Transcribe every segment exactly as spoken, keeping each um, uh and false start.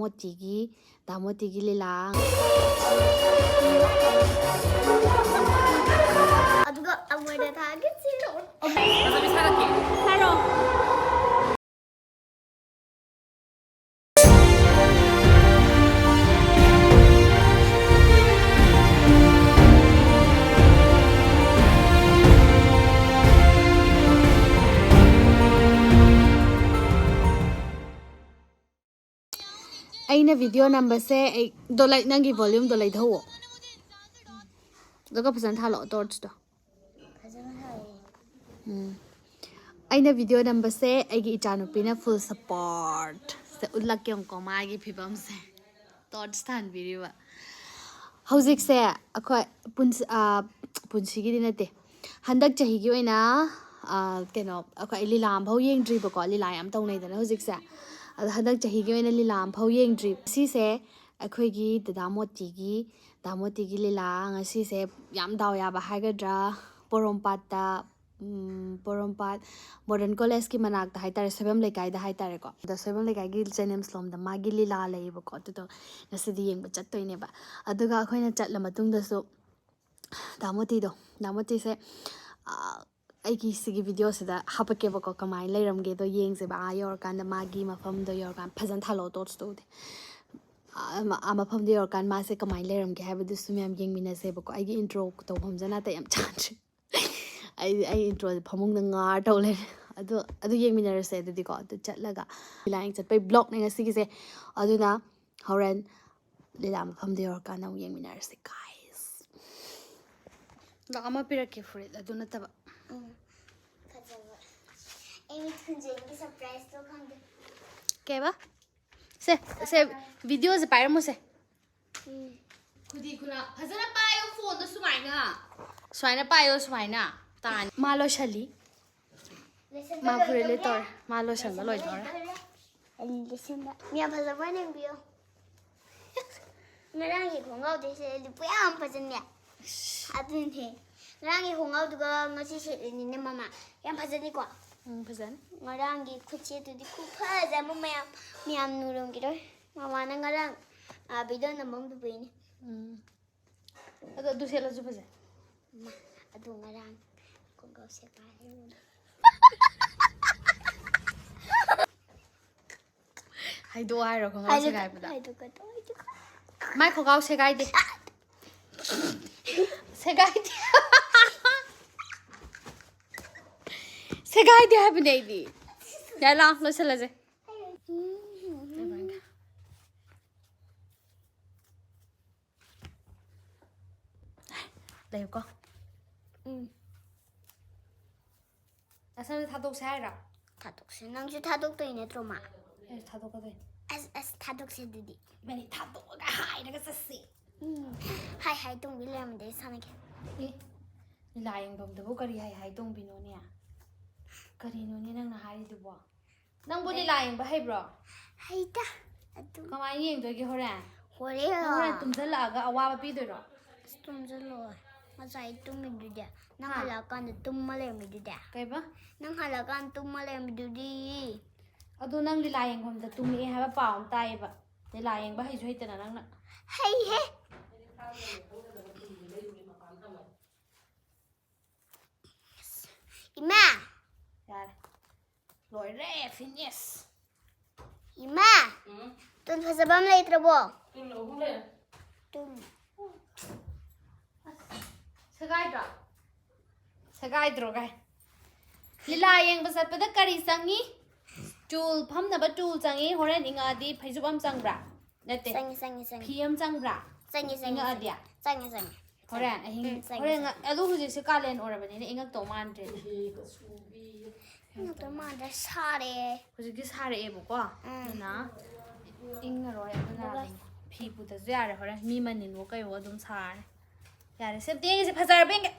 ꯃꯣꯇꯤꯒꯤ, ꯗꯥ ꯃꯣꯇꯤꯒꯤ ꯂꯤꯂꯥ꯫ ꯑꯗꯨꯒ ꯑꯃꯣꯏꯗ ꯊꯥꯒꯦ꯫ ꯑꯩꯅ ꯚꯤꯗꯤꯑꯣ ꯅꯝꯕꯁꯦ ꯑꯩ ꯗꯣ ꯂꯥꯏ-, ꯅꯪꯒꯤ ꯚꯣꯂ꯭ꯌꯨꯝꯗꯣ ꯂꯩꯊꯧꯑꯣ꯫ ꯑꯗꯨꯒ ꯐꯖꯅ ꯊꯥꯜꯂꯛꯑꯣ ꯇꯣꯔꯆꯇꯣ꯫ ꯐꯖꯅ ꯊꯥꯜꯂꯦ꯫ ꯎꯝ꯫ ꯑꯩꯅ ꯚꯤꯗꯤꯑꯣ ꯅꯝꯕꯁꯦ ꯑꯩꯒꯤ ꯏꯆꯥꯅꯨꯄꯤꯅ ꯐꯨꯜ ꯁꯞꯄꯣꯔꯠ꯫ ꯁꯦ ꯎꯠꯂꯛꯀꯦ ꯌꯦꯡꯉꯨꯀꯣ ꯃꯥꯒꯤ ꯐꯤꯕꯝꯁꯦ꯫ ꯇꯣꯔꯆ ꯊꯥꯟꯕꯤꯔꯤꯕ꯫ ꯍꯧꯖꯤꯛꯁꯦ ꯑꯩꯈꯣꯏ ꯄꯨꯟꯁ-, ꯑ, ꯄꯨꯟꯁꯤꯒꯤꯗꯤ ꯅꯠꯇꯦ꯫ ꯍꯟꯗꯛ ꯆꯍꯤꯒꯤ ꯑꯣꯏꯅ, ꯑ, ꯀꯩꯅꯣ, ꯑꯩꯈꯣꯏ ꯂꯤꯂꯥ ꯑꯃꯐꯥꯎ ꯌꯦꯡꯗ꯭ꯔꯤꯕꯀꯣ꯫ ꯂꯤꯂꯥ ꯌꯥꯝ ꯇꯧꯅꯩꯗꯅ ꯍꯧꯖꯤꯛꯁꯦ꯫ ꯑꯗꯣ ꯍꯟꯗꯛ ꯆꯍꯤꯒꯤ ꯑꯣꯏꯅ ꯂꯤꯂꯥ ꯑꯃꯐꯥꯎ ꯌꯦꯡꯗ꯭ꯔꯤ꯫ ꯁꯤꯁꯦ ꯑꯩꯈꯣꯏꯒꯤ ꯗꯗꯥ ꯃꯣꯇꯤꯒꯤ, ꯗꯥ ꯃꯣꯇꯤꯒꯤ ꯂꯤꯂꯥ ꯉꯁꯤꯁꯦ ꯌꯥꯝ ꯗꯥꯎ ꯌꯥꯕ ꯍꯥꯏꯒꯗ꯭ꯔꯥ, ꯄꯣꯔꯣꯝꯄꯥꯠꯇ, ꯎꯝ, ꯄꯣꯔꯣꯝꯄꯥꯠ ꯃꯣꯗꯔꯟ ꯀꯣꯂꯦꯖꯀꯤ ꯃꯅꯥꯛꯇ ꯍꯥꯏꯇꯥꯔꯦ, ꯁꯣꯏꯕꯝ ꯂꯩꯀꯥꯏꯗ ꯍꯥꯏꯇꯥꯔꯦꯀꯣ꯫ ꯑꯗ ꯁꯣꯏꯕꯝ ꯂꯩꯀꯥꯏꯒꯤ ꯖꯦꯅꯤꯝꯁ ꯂꯣꯝꯗ ꯃꯥꯒꯤ ꯂꯤꯂꯥ ꯂꯩꯌꯦꯕꯀꯣ꯫ ꯑꯗꯨꯗꯣ ꯉꯁꯤꯗꯤ ꯌꯦꯡꯕ ꯆꯠꯇꯣꯏꯅꯦꯕ꯫ ꯑꯗꯨꯒ ꯑꯩꯈꯣꯏꯅ ꯆꯠꯂ ꯃꯇꯨꯡꯗꯁꯨ ꯗꯥ ꯃꯣꯇꯤꯗꯣ, ꯗꯥ ꯃꯣꯇꯤꯁꯦ, ꯑ, ꯑꯩꯒꯤ ꯁꯤꯒꯤ ꯚꯤꯗꯤꯑꯣꯁꯤꯗ ꯍꯥꯄꯛꯀꯦꯕꯀꯣ, ꯀꯃꯥꯏꯅ ꯂꯩꯔꯝꯒꯦꯗꯣ ꯌꯦꯡꯁꯦꯕ꯫ ꯑꯥ ꯌꯧꯔꯀꯥꯟꯗ ꯃꯥꯒꯤ ꯃꯐꯝꯗꯣ ꯌꯧꯔꯀꯥꯟꯗ ꯐꯖꯅ ꯊꯥꯜꯂꯛꯑꯣ, ꯇꯣꯔꯆꯇꯣ ꯎꯗꯦ꯫ ꯑꯥ, ꯃ-, ꯑꯥ ꯃꯐꯝꯗꯣ ꯌꯧꯔꯀꯥꯟꯗ ꯃꯥꯁꯦ ꯀꯃꯥꯏꯅ ꯂꯩꯔꯝꯒꯦ ꯍꯥꯏꯕꯗꯨꯁꯨ ꯃꯌꯥꯝ ꯌꯦꯡꯃꯤꯟꯅꯁꯦꯕꯀꯣ꯫ ꯑꯩꯒꯤ ꯏꯟꯇ꯭ꯔꯣ ꯇꯧꯐꯝꯁꯦ ꯅꯥꯇꯩ ꯌꯥꯝ ꯆꯥꯗ꯭ꯔꯦ꯫ ꯑꯩ, ꯑꯩ ꯏꯟꯇ꯭ꯔꯣꯁꯦ ꯐꯃꯨꯡꯗ ꯉꯥꯔ ꯇꯧ ꯂꯩꯔꯦ꯫ ꯑꯗꯣ, ꯑꯗꯨ ꯌꯦꯡꯃꯤꯟꯅꯔꯁꯦ ꯑꯗꯨꯗꯤꯀꯣ꯫ ꯑꯗꯨ ꯆꯠꯂꯒ ꯂꯤꯂꯥ ꯌꯦꯡ ꯆꯠꯄꯩ ꯕ꯭ꯂꯣꯛꯅꯦ ꯉꯁꯤꯒꯤꯁꯦ꯫ ꯑꯗꯨꯅ ꯍꯣꯔꯦꯟ ꯂꯤꯂꯥ ꯃꯐꯝꯗ ꯌꯧꯔꯀꯥꯟꯗ ꯑꯃꯨꯛ ꯌꯦꯡꯃꯤꯟꯅꯔꯁꯦ, guys꯫ ꯂꯥꯛ ꯑꯃ ꯄꯤꯔꯛꯀꯦ ꯐꯨꯔꯤꯠ ꯑꯗꯨ ꯅꯠꯇꯕ꯫ ꯎꯝ, ꯐꯖꯕ꯫ ꯑꯩ ꯃꯤꯠ ꯈꯨꯝꯖꯤꯟꯒꯤ ꯁꯔꯄ꯭ꯔꯥꯏꯖꯇꯣ ꯈꯪꯗꯦ꯫ ꯀꯩꯕ? ꯁꯦ, ꯁꯦ, ꯚꯤꯗꯤꯑꯣꯁꯦ ꯄꯥꯏꯔꯝꯃꯨꯁꯦ꯫ ꯎꯝ꯫ ꯈꯨꯗꯤ ꯈꯨꯅꯥ ꯐꯖꯅ ꯄꯥꯏꯌꯣ ꯐꯣꯟꯗꯣ ꯁꯨꯃꯥꯏꯅ꯫ ꯁꯨꯃꯥꯏꯅ ꯄꯥꯏꯌꯣ, ꯁꯨꯃꯥꯏꯅ꯫ ꯇꯥꯅꯤ꯫ ꯃꯥ ꯂꯣꯏꯁꯜꯂꯤ꯫ ꯂꯣꯏꯁꯟꯕ ꯃꯥ ꯐꯨꯔꯤꯠ ꯂꯣꯏꯗꯧꯔꯦ꯫ ꯂꯤꯠꯇꯧꯔꯦ꯫ ꯃꯥ ꯂꯣꯏꯁꯟꯕ ꯂꯣꯏꯁꯟꯕ ꯂꯣꯏꯗꯧꯔꯦ꯫ ꯂꯣꯏꯗꯧꯔꯦ꯫ ꯑꯩ ꯂꯤꯠꯁꯟꯕ꯫ ꯃꯌꯥꯝ ꯐꯖꯕ ꯌꯦꯡꯕꯤꯌꯣ꯫ ꯉꯔꯥꯡꯒꯤ ꯈꯣꯡꯒ꯭ꯔꯥꯎꯗꯤ ꯁꯦꯠꯂꯗꯤ ꯄꯨꯌꯥꯝ ꯐꯖꯅꯤ꯫ ꯑꯗꯨꯅꯦ꯫ ꯉꯔꯥꯡꯒꯤ ꯈꯣꯡꯒ꯭ꯔꯥꯎꯗꯨꯒ ꯉꯁꯤ ꯁꯦꯠꯂꯤꯅꯤꯅꯦ ꯃꯃꯥ꯫ ꯌꯥꯝ ꯐꯖꯅꯤꯀꯣ? ꯎꯝ, ꯐꯖꯅꯤ꯫ ꯉꯔꯥꯡꯒꯤ ꯈꯨꯠꯁꯦꯠꯇꯨꯗꯤ ꯈꯨꯐꯖ ꯑꯃ ꯃꯌꯥꯝ, ꯃꯌꯥꯝ ꯅꯨꯔꯝꯈꯤꯔꯣꯏ꯫ ꯃꯃꯥꯅ ꯉꯔꯥꯡ, ꯑ, video ꯅꯝꯐꯝꯗꯨ ꯄꯨꯏꯅꯦ꯫ ꯎꯝ꯫ ꯑꯗꯣ ꯑꯗꯨ ꯁꯦꯠꯂꯁꯨ ꯐꯖꯩ꯫ ꯃꯥ, ꯑꯗꯨ ꯉꯔꯥꯡ ꯈꯣꯡꯒ꯭ꯔꯥꯎ ꯁꯦꯠꯄ ꯍꯥꯏꯔꯨꯕꯅꯦ꯫ ꯍꯥꯏꯗꯣꯛꯑꯣ ꯍꯥꯏꯔꯣ ꯈꯣꯡꯒ꯭ꯔꯥꯎ ꯍꯥꯏꯗꯣꯛꯀ-, ꯁꯦꯒꯥꯏꯕꯗ? ꯍꯥꯏꯗꯣꯛꯀꯗꯣ, ꯍꯥꯏꯗꯣꯛꯀ-, ꯃꯥꯏ ꯈꯣꯡꯒ꯭ꯔꯥꯎ ꯁꯦꯒꯥꯏꯗꯦ꯫ ꯁꯦꯒꯥꯏꯗꯦ꯫ ꯁꯦꯒꯥꯏꯗꯦ ꯍꯥꯏꯕꯅꯦ ꯑꯩꯗꯤ꯫ ꯌꯥꯔꯦ, ꯂꯥꯛꯑꯣ, ꯂꯣꯏꯁꯤꯜꯂꯁꯦ꯫ ꯂꯩꯌꯨꯀꯣ꯫ ꯎꯝ꯫ ꯅꯁꯝꯗ ꯊꯥꯗꯣꯛꯁꯦ ꯍꯥꯏꯔꯣ? ꯊꯥꯗꯣꯛꯁꯦ꯫ ꯅꯪꯁꯨ ꯊꯥꯗꯣꯛꯇꯣꯏ ꯅꯠꯇ꯭ꯔꯣ, ꯃꯥ? ꯑꯩꯁꯨ ꯊꯥꯗꯣꯛꯀꯗꯣꯏꯅꯤ꯫ ꯑꯁ, ꯑꯁ, ꯊꯥꯗꯣꯛꯁꯦ ꯑꯗꯨꯗꯤ꯫ ꯏꯕꯥꯅꯤ ꯊꯥꯗꯣꯛꯑꯒ ꯍꯥꯏꯔꯒ ꯆꯠꯁꯤ꯫ ꯎꯝ꯫ ꯍꯥꯏ ꯍꯥꯏ ꯇꯣꯡꯕꯤ ꯂꯩꯔꯝꯕꯗ ꯑꯩ ꯁꯥꯟꯅꯒꯦ꯫ ꯑꯦ, ꯂꯤꯂꯥ ꯌꯦꯡꯐꯝꯗꯕꯨ ꯀꯔꯤ ꯍꯥꯏ ꯍꯥꯏ ꯇꯣꯡꯕꯤꯅꯣꯅꯦ? ꯀꯔꯤꯅꯣꯅꯦ ꯅꯪꯅ ꯍꯥꯏꯔꯤꯗꯨꯕꯣ? ꯅꯪꯕꯨ ꯂꯤꯂꯥ ꯌꯦꯡꯕ ꯍꯩꯕ꯭ꯔꯣ? ꯍꯩꯇ꯫ ꯑꯗꯨꯝ ꯀꯃꯥꯏꯅ ꯌꯦꯡꯗꯣꯏꯒꯦ ꯍꯣꯔꯦꯟ? ꯍꯣꯔꯦꯟ ꯅꯪ ꯍꯣꯔꯦꯟ ꯂꯣ꯫ ꯇꯨꯝꯁꯤꯜꯂꯛꯑꯒ ꯑꯋꯥꯕ ꯄꯤꯗꯣꯏꯔꯣ? ꯑꯁ, ꯇꯨꯝꯁꯤꯜꯂꯣꯏ꯫ ꯉꯁꯥꯏ ꯇꯨꯝꯃꯤꯗꯨꯗꯤ꯫ ꯅꯪ ꯍꯥ? ꯍꯜꯂꯛꯑꯀꯥꯟꯗ ꯇꯨꯝꯃ ꯂꯩꯔꯝꯃꯤꯗꯨꯗꯤ꯫ ꯀꯩꯕ? ꯅꯪ ꯍꯜꯂꯛꯑꯀꯥꯟꯗ ꯇꯨꯝꯃ ꯂꯩꯔꯝꯃꯤꯗꯨꯗꯤ꯫ ꯑꯗꯣ ꯅꯪ ꯂꯤꯂꯥ ꯌꯦꯡꯐꯝꯗ ꯇꯨꯝꯃꯛꯑꯦ ꯍꯥꯏꯕ ꯄꯥꯎ ꯑꯃ ꯇꯥꯏꯌꯦꯕ꯫ ꯂꯤꯂꯥ ꯌꯦꯡꯕ ꯍꯩꯁꯨ ꯍꯩꯇꯅ ꯅꯪꯅ꯫ ꯍꯩꯍꯦ꯫ ꯏꯃꯥ! ꯌꯥꯔꯦ꯫ ꯂꯣꯏꯔꯦ, finish꯫ ꯏꯃꯥ! ꯎꯝ? ꯇꯨꯜ ꯐꯖꯕ ꯑꯃ ꯂꯩꯇ꯭ꯔꯕꯣ? ꯇꯨꯜ ꯑꯍꯨꯝ ꯂꯩꯔꯦ꯫ ꯇꯨꯜ꯫ ꯁꯦꯒꯥꯏꯗ꯭ꯔꯣ? ꯁꯦꯒꯥꯏꯗ꯭ꯔꯣ ꯀꯥꯏ? ꯂꯤꯂꯥ ꯌꯦꯡꯕ ꯆꯠꯄꯗ ꯀꯔꯤ ꯆꯪꯉꯤ? ꯇꯨꯜ, ꯐꯝꯅꯕ ꯇꯨꯜ ꯆꯪꯉꯤ꯫ ꯍꯣꯔꯦꯟ ꯏꯪꯉꯛꯑꯗꯤ ꯐꯩꯖꯨꯞ ꯑꯃ ꯆꯪꯕ꯭ꯔꯥ? ꯅꯠꯇꯦ꯫ ꯆꯪꯉꯤ, ꯆꯪꯉꯤ, ꯆꯪꯉꯤ꯫ ꯐꯤ ꯑꯃ ꯆꯪꯕ꯭ꯔꯥ? ꯆꯪꯉꯤ, ꯆꯪꯉꯤ, ꯏꯪꯉꯛꯑꯗꯤ? ꯆꯪꯉꯤ, ꯆꯪꯉꯤ꯫ ꯍꯣꯔꯦꯟ ꯑꯍꯤꯡ, ꯎꯝ, ꯆꯪꯉꯤ, ꯍꯣꯔꯦꯟ ꯆꯪꯉꯤ꯫ ꯉ-, ꯑꯗꯣ ꯍꯧꯖꯤꯛꯁꯦ ꯀꯥꯂꯦꯟ ꯑꯣꯏꯔꯕꯅꯤꯅ ꯏꯪꯉꯛꯇꯧ ꯃꯥꯟꯗ꯭ꯔꯦ꯫ ꯏꯪꯉꯛꯇꯧ ꯃꯥꯟꯗ꯭ꯔꯦ, ꯁꯥꯔꯦ꯫ ꯍꯧꯖꯤꯛꯇꯤ ꯁꯥꯔꯛꯑꯦꯕꯀꯣ, ꯎꯝ꯫ ꯑꯗꯨꯅ ꯏꯪꯉꯔꯣꯏ, ꯑꯗꯨꯅ ꯑꯗꯨꯒ ꯑꯗꯨꯝ ꯐꯤ ꯄꯨꯗꯁꯨ ꯌꯥꯔꯦ, ꯍꯣꯔꯦꯟ ꯃꯤ ꯃꯅꯤꯟꯕꯨ ꯀꯩꯕꯨ ꯑꯗꯨꯝ ꯁꯥꯔꯅꯤ꯫ ꯌꯥꯔꯦ, ꯁꯦ ꯑꯝꯇ ꯌꯦꯡꯒꯦꯁꯦ, ꯐꯖꯔꯕ ꯌꯦꯡꯒꯦ꯫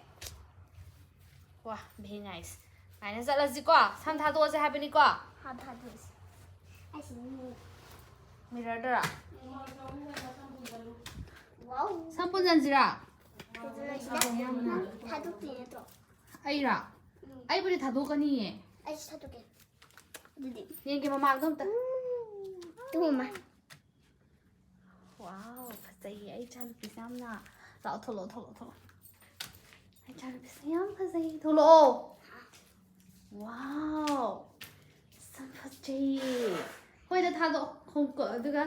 ꯋꯥ, very nice꯫ ꯁꯨꯃꯥꯏꯅ ꯆꯠꯂꯁꯤꯀꯣ, ꯁꯝ ꯊꯥꯗꯣꯛꯑꯁꯦ ꯍꯥꯏꯕꯅꯤꯀꯣ꯫ ꯍꯥ, ꯊꯥꯗꯣꯛꯑꯁꯤ꯫ ꯑꯩꯁꯤ ꯃꯤ-, mirrorꯗꯔꯣ? Wow꯫ ꯁꯝ ꯄꯨꯟꯁꯤꯟꯁꯤꯔꯥ? ꯄꯨꯟꯁꯤꯜꯂꯁꯤꯗ꯫ ꯅꯪ ꯊꯥꯗꯣꯛꯇꯣꯏ ꯅꯠꯇ꯭ꯔꯣ? ꯑꯩꯔꯣ? ꯎꯝ꯫ ꯑꯩꯕꯨꯗꯤ ꯊꯥꯗꯣꯛꯀꯅꯤꯌꯦ꯫ ꯑꯩꯁꯨ ꯊꯥꯗꯣꯛꯀꯦ꯫ ꯑꯗꯨꯗꯤ꯫ ꯌꯦꯡꯒꯦ ꯃꯃꯥꯡꯗꯣ ꯑꯝꯇ꯫ ꯇꯨꯝꯃ꯫ ꯑꯩ ꯏꯆꯥꯅꯨꯄꯤꯁꯦ ꯌꯥꯝꯅ, ꯂꯥꯛꯑꯣ, ꯊꯣꯛꯂꯛꯑꯣ, ꯊꯣꯛꯂꯛꯑꯣ, ꯊꯣꯛꯂꯛꯑꯣ꯫ ꯑꯩ ꯏꯆꯥꯅꯨꯄꯤꯁꯦ ꯌꯥꯝ ꯐꯖꯩ꯫ ꯊꯣꯛꯂꯛꯑꯣ꯫ ꯋꯥꯎ! ꯌꯥꯝ ꯐꯖꯩꯌꯦ꯫ ꯍꯣꯏꯗ, ꯊꯥꯗꯣꯛꯑꯣ꯫ ꯈꯣꯡꯎꯞꯀꯣ, ꯑꯗꯨꯒ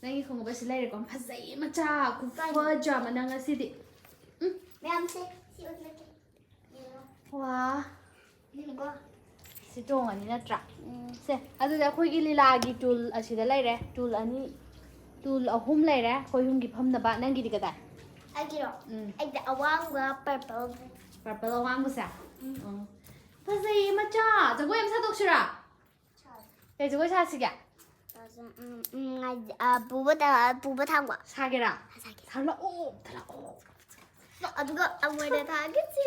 ꯅꯪꯒꯤ ꯈꯣꯡꯎꯞ ꯑꯁꯤ ꯂꯩꯔꯦꯀꯣ꯫ ꯐꯖꯩ ꯃꯆꯥ꯫ ꯈꯨꯐꯖ ꯑꯃ ꯅꯪ ꯉꯁꯤꯗꯤ꯫ ꯎꯝ꯫ ꯃꯌꯥꯝꯁꯦ ꯁꯤ ꯎꯠꯂꯒꯦ꯫ ꯌꯦꯡꯉꯣ꯫ ꯋꯥ꯫ ꯌꯦꯡꯉꯣ꯫ ꯁꯤ ꯇꯣꯡꯉꯅꯤ ꯅꯠꯇ꯭ꯔꯥ? ꯎꯝ꯫ ꯁꯦ, ꯑꯗꯨꯗꯤ ꯑꯩꯈꯣꯏꯒꯤ ꯂꯤꯂꯥꯒꯤ ꯇꯨꯜ ꯑꯁꯤꯗ ꯂꯩꯔꯦ꯫ ꯇꯨꯜ ꯑꯅꯤ, ꯇꯨꯜ ꯑꯍꯨꯝ ꯂꯩꯔꯦ ꯑꯩꯈꯣꯏ ꯑꯍꯨꯝꯒꯤ ꯐꯝꯅꯕ꯫ ꯅꯪꯒꯤꯗꯤ ꯀꯗꯥꯏ? ꯑꯩꯒꯤꯔꯣ? ꯎꯝ꯫ ꯑꯩꯗꯤ ꯑꯋꯥꯡꯕ purple꯫ Purple ꯑꯋꯥꯡꯕꯁꯦ? ꯎꯝ꯫ ꯎꯝ꯫ ꯐꯖꯩꯌꯦ ꯃꯆꯥ꯫ ꯖꯒꯣꯏ ꯑꯃ ꯁꯥꯗꯣꯛꯁꯤꯔꯥ? ꯀꯩ ꯖꯒꯣꯏ ꯁꯥꯁꯤꯒꯦ? ꯎꯝ, ꯎꯝ, ꯉꯥꯏ-, ꯑ, ꯄꯨꯕ ꯊꯥ-, ꯄꯨꯕ ꯊꯥꯡꯕ꯫ ꯁꯥꯒꯦꯔꯥ? ꯁꯥꯒꯦ꯫ ꯁꯥꯔꯛꯑꯣ, ꯊꯥꯔꯛꯑꯣ꯫ ꯑꯗꯨꯒ ꯑꯃꯣꯏꯗ ꯊꯥꯒꯦ ꯆꯦ꯫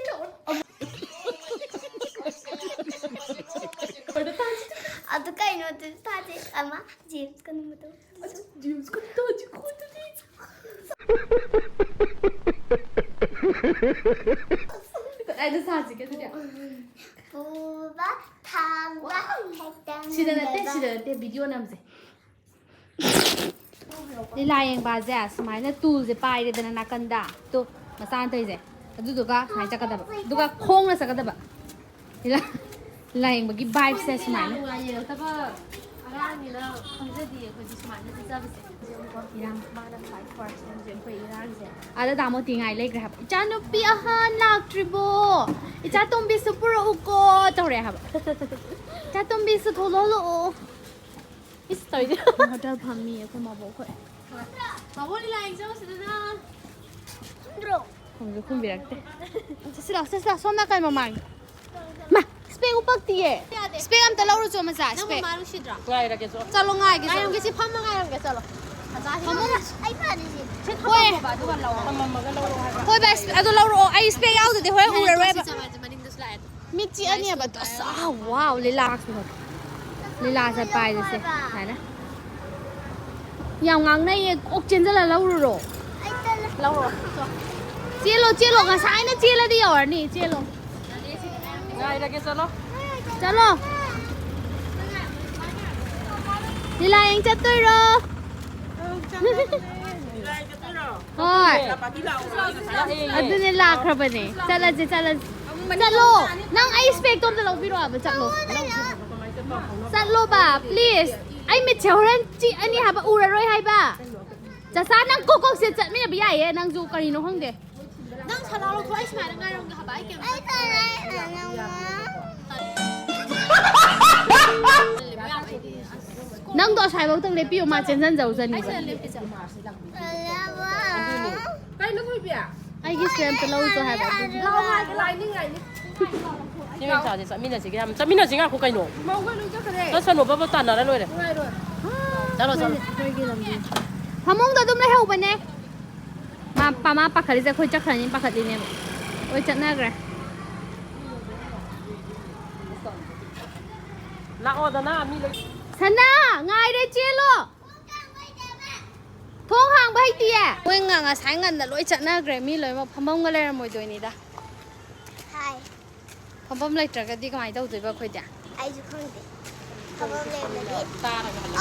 ꯑꯃꯣꯏꯗ ꯊꯥꯁꯤ꯫ ꯑꯗꯨ ꯀꯩꯅꯣ ꯑꯗꯨꯁꯨ ꯊꯥꯁꯦ꯫ ꯑꯃ ꯖꯦꯝꯁ ꯀꯅꯨꯡꯕꯗꯣ꯫ ꯑꯗꯨ ꯖꯦꯝꯁ ꯀꯅꯨꯡꯕꯗꯣ ꯍꯧꯖꯤꯛ ꯈꯣꯠꯇꯗꯤ꯫ ꯀꯗꯥꯏꯗ ꯁꯥꯁꯤꯒꯦ ꯑꯗꯨꯗꯤ? ꯄꯨꯕ ꯊꯥꯡꯕ ꯍꯦꯛꯇ ꯁꯤꯗ ꯅꯠꯇꯦ, ꯉꯝꯗꯕ꯫ ꯁꯤꯗ ꯅꯠꯇꯦ, ꯚꯤꯗꯤꯑꯣ ꯅꯝꯁꯦ꯫ ꯂꯤꯂꯥ ꯌꯦꯡꯕꯁꯦ ꯁꯨꯃꯥꯏꯅ ꯇꯨꯜꯁꯦ ꯄꯥꯏꯔꯦꯗꯅ ꯅꯥꯀꯟꯗ, ꯇꯨ ꯃꯆꯥꯅ ꯇꯧꯔꯤꯁꯦ, ꯑꯗꯨꯗꯨꯒ ꯁꯨꯃꯥꯏꯅ ꯆꯠꯀꯗꯕ, ꯑꯗꯨꯒ ꯈꯣꯡꯅ ꯆꯠꯀꯗꯕ꯫ ꯂꯤꯂꯥ, ꯂꯤꯂꯥ ꯌꯦꯡꯕꯒꯤ ꯚꯥꯏꯕꯁꯦ ꯁꯨꯃꯥꯏꯅ꯫ ꯅꯨꯡꯉꯥꯏ ꯌꯦꯡꯉꯛꯇꯕ ꯑꯉꯥꯡꯅꯤꯅ ꯈꯪꯖꯗꯤꯌꯦ ꯑꯩꯈꯣꯏꯗꯤ ꯁꯨꯃꯥꯏꯅ ꯆꯠꯆꯕꯁꯦ꯫ ꯏꯔꯥꯡ꯫ ꯃꯥꯅ ꯈ꯭ꯋꯥꯏ first ꯅꯦ ꯍꯧꯖꯤꯛ ꯑꯩꯈꯣꯏ ꯏꯔꯥꯡꯁꯦ꯫ ꯑꯥꯗ ꯗꯥ ꯃꯣꯇꯤ ꯉꯥꯏ ꯂꯩꯈ꯭ꯔꯦ ꯍꯥꯏꯕ꯫ "ꯏꯆꯥꯅꯨꯄꯤ ꯑꯍꯟ ꯂꯥꯛꯇ꯭ꯔꯤꯕꯣ? ꯏꯆꯥ ꯇꯣꯝꯕꯤꯁꯨ ꯄꯨꯔꯛꯎꯀꯣ" ꯇꯧꯔꯦ ꯍꯥꯏꯕ꯫ "ꯏꯆꯥ ꯇꯣꯝꯕꯤꯁꯨ ꯊꯣꯛꯂꯛꯑꯣ"꯫ ꯏꯁ ꯇꯧꯔꯤꯁꯦ꯫ ꯍꯣꯇꯦꯜ ꯐꯝꯃꯤ ꯑꯩꯈꯣꯏ ꯃꯕꯣꯛ ꯈꯣꯏ꯫ ꯃꯕꯣꯛ ꯂꯤꯂꯥ ꯌꯦꯡ ꯆꯧꯁꯤꯗꯅ꯫ ꯈꯨꯝꯁꯨ ꯈꯨꯝꯕꯤꯔꯛꯇꯦ꯫ ꯆꯠꯁꯤ ꯂꯥꯛꯑꯣ, ꯆꯠꯁꯤ ꯂꯥꯛꯑꯣ, ꯁꯣꯝ ꯅꯥꯀꯟ ꯃꯃꯥꯡꯗ꯫ ꯃꯥ, ꯏꯁꯄꯦꯛ ꯎꯞꯄꯛꯇꯤꯌꯦ꯫ ꯏꯁꯄꯦꯛ ꯑꯝꯇ ꯂꯧꯔꯨꯆꯣ ꯃꯆꯥ, ꯅꯪ ꯏꯁꯄꯦꯛ꯫ ꯃꯃꯥ ꯅꯨꯡꯁꯤꯗ꯭ꯔꯣ? ꯉꯥꯏꯔꯒꯦ ꯆꯣ꯫ ꯆꯠꯂꯣ, ꯉꯥꯏꯒꯦ ꯆꯠꯂꯣ꯫ ꯉꯥꯏꯔꯝꯒꯦ, ꯁꯤ ꯐꯝꯃ ꯉꯥꯏꯔꯝꯒꯦ ꯆꯠꯂꯣ꯫ ꯐꯝꯃꯣ꯫ ꯑꯩ ꯐꯅꯤꯁꯦ꯫ ꯁꯤ ꯍꯣꯏ꯫ ꯊꯝꯃꯝꯃꯣꯕ, ꯑꯗꯨꯒ ꯂꯧꯔꯣ꯫ ꯊꯝꯃꯝꯃꯒ ꯂꯧꯔꯣ ꯍꯥꯏꯕ꯫ ꯍꯣꯏ ꯚꯥꯏ, ꯑꯗꯣ ꯂꯧꯔꯛꯑꯣ, ꯑꯩ ꯏꯁꯄꯦꯛ ꯌꯥꯎꯗꯗꯤ ꯍꯣꯔꯦꯟ ꯎꯔꯔꯣꯏꯕ꯫ ꯃꯅꯤꯡꯗꯁꯨ ꯂꯥꯛꯑꯦ꯫ ꯃꯤꯠ ꯆꯤꯛꯑꯅꯦꯕ꯫ ꯑꯁ, ꯑꯥ, ꯋꯥꯎ, ꯂꯤꯂꯥ꯫ ꯂꯤꯂꯥ ꯆꯠꯄ ꯍꯥꯏꯁꯦ ꯁꯦ, ꯁꯨꯃꯥꯏꯅ꯫ ꯌꯥꯝ ꯉꯥꯡꯅꯩꯌꯦ, ꯀꯣꯛ ꯆꯦꯟꯖꯜꯂ ꯂꯧꯔꯨꯔꯣ꯫ ꯂꯧꯔꯣ꯫ ꯆꯦꯜꯂꯣ, ꯆꯦꯜꯂꯣ, ꯉꯁꯥꯏꯅ ꯆꯦꯜꯂꯗꯤ ꯌꯧꯔꯅꯤ, ꯆꯦꯜꯂꯣ꯫ ꯉꯥꯏꯔꯒꯦ, ꯆꯠꯂꯣ꯫ ꯆꯠꯂꯣ꯫ ꯂꯤꯂꯥ ꯌꯦꯡ ꯆꯠꯇꯣꯏꯔꯣ? ꯑꯪ, ꯆꯠꯂꯕꯅꯦ꯫ ꯂꯤꯂꯥ ꯌꯦꯡ ꯆꯠꯇꯣꯏꯔꯣ? ꯍꯣꯏ꯫ ꯑꯗꯨꯅꯦ ꯂꯥꯛꯈ꯭ꯔꯕꯅꯦ꯫ ꯆꯠꯂꯁꯦ, ꯆꯠꯂꯁꯦ꯫ ꯆꯠꯂꯣ꯫ ꯅꯪ ꯑꯩ ꯏꯁꯄꯦꯛꯇꯣ ꯑꯝꯇ ꯂꯧꯕꯤꯔꯛꯑꯣꯕ꯫ ꯆꯠꯂꯣ꯫ ꯆꯠꯂꯣꯕ, please꯫ ꯑꯩ ꯃꯤꯠꯁꯦ ꯍꯣꯔꯦꯟ ꯆꯤꯛꯑꯅꯤ ꯍꯥꯏꯕ, ꯎꯔꯔꯣꯏ ꯍꯥꯏꯕ꯫ ꯆꯆꯥ, ꯅꯪ ꯀꯣꯛ ꯀꯣꯛꯁꯦ ꯆꯠꯃꯤꯟꯅꯕ ꯌꯥꯏꯌꯦ꯫ ꯅꯪꯁꯨ ꯀꯔꯤꯅꯣ ꯈꯪꯗꯦ꯫ ꯅꯪ ꯁꯅꯥ ꯂꯧꯊꯣꯛ꯫ ꯑꯩ ꯁꯨꯃꯥꯏꯅ ꯉꯥꯏꯔꯝꯒꯦ ꯍꯥꯏꯕ꯫ ꯑꯩ ꯀꯩꯝ ꯅꯪꯗꯣ ꯑꯁ꯭ꯋꯥꯏꯐꯥꯎꯗꯪ ꯂꯦꯞꯄꯤꯌꯣ, ꯃꯥ ꯆꯦꯟꯖꯟꯖꯧꯖꯅꯤꯕ꯫ ꯀꯩꯅꯣ ꯊꯣꯏꯕꯤ? ꯑꯩꯒꯤ ꯁꯦꯝꯇ ꯂꯧꯔꯨꯆꯣ ꯍꯥꯏꯕ ꯑꯗꯨꯒꯤ꯫ ꯂꯥꯎ ꯍꯥꯏꯒꯦ, ꯂꯥꯏꯅꯤꯡ ꯉꯥꯏꯅꯤ꯫ ꯁꯤ ꯃꯦꯝꯆꯥꯁꯦ ꯆꯠꯃꯤꯟꯅꯁꯤꯒꯦ ꯍꯥꯏꯕ꯫ ꯆꯠꯃꯤꯟꯅꯁꯤ ꯉꯥꯏꯈꯣ ꯀꯩꯅꯣ꯫ ꯃꯧꯒ ꯂꯣꯏ ꯆꯠꯈ꯭ꯔꯦ꯫ ꯆꯠꯁꯅꯨ ꯕꯕ ꯇꯥꯟꯅꯔ ꯂꯣꯏꯔꯦ꯫ ꯅꯨꯡꯉꯥꯏꯔꯣꯏ꯫ ꯆꯠꯂꯣ, ꯆꯠꯂꯣ꯫ ꯑꯩꯈꯣꯏꯒꯤ ꯂꯝꯕꯤ꯫ ꯐꯃꯨꯡꯗ ꯑꯗꯨꯝ ꯂꯩꯍꯧꯕꯅꯦ꯫ ꯃꯥ ꯄꯥ-, ꯃꯥ ꯄꯥꯈꯠꯂꯤꯁꯦ ꯑꯩꯈꯣꯏ ꯆꯠꯈ꯭ꯔꯅꯤ ꯄꯥꯈꯠꯂꯤꯅꯦꯕ꯫ ꯂꯣꯏ ꯆꯠꯅꯈ꯭ꯔꯦ꯫ ꯂꯥꯛꯑꯣꯗꯅ ꯃꯤ ꯂꯣꯏ꯫ ꯁꯅꯥ! ꯉꯥꯏꯔꯦ ꯆꯦꯜꯂꯣ! ꯊꯣꯡ ꯍꯥꯡꯕ ꯍꯩꯇꯤꯌꯦ꯫ ꯃꯣꯏ ꯉ-, ꯉꯁꯥꯏ ꯉꯟꯅ ꯂꯣꯏ ꯆꯠꯅꯈ꯭ꯔꯦ꯫ ꯃꯤ ꯂꯣꯏꯅꯃꯛ ꯐꯝꯐꯝꯒ ꯂꯩꯔꯝꯃꯣꯏꯗꯣꯏꯅꯤꯗ꯫ ꯍꯥꯏ꯫ ꯐꯝꯐꯝ ꯂꯩꯇ꯭ꯔꯒꯗꯤ ꯀꯃꯥꯏꯅ ꯇꯧꯗꯣꯏꯕ ꯑꯩꯈꯣꯏꯗꯤ? ꯑꯩꯁꯨ ꯈꯪꯗꯦ꯫ ꯐꯝꯐꯝ ꯂꯩꯔꯝꯃꯗꯤ꯫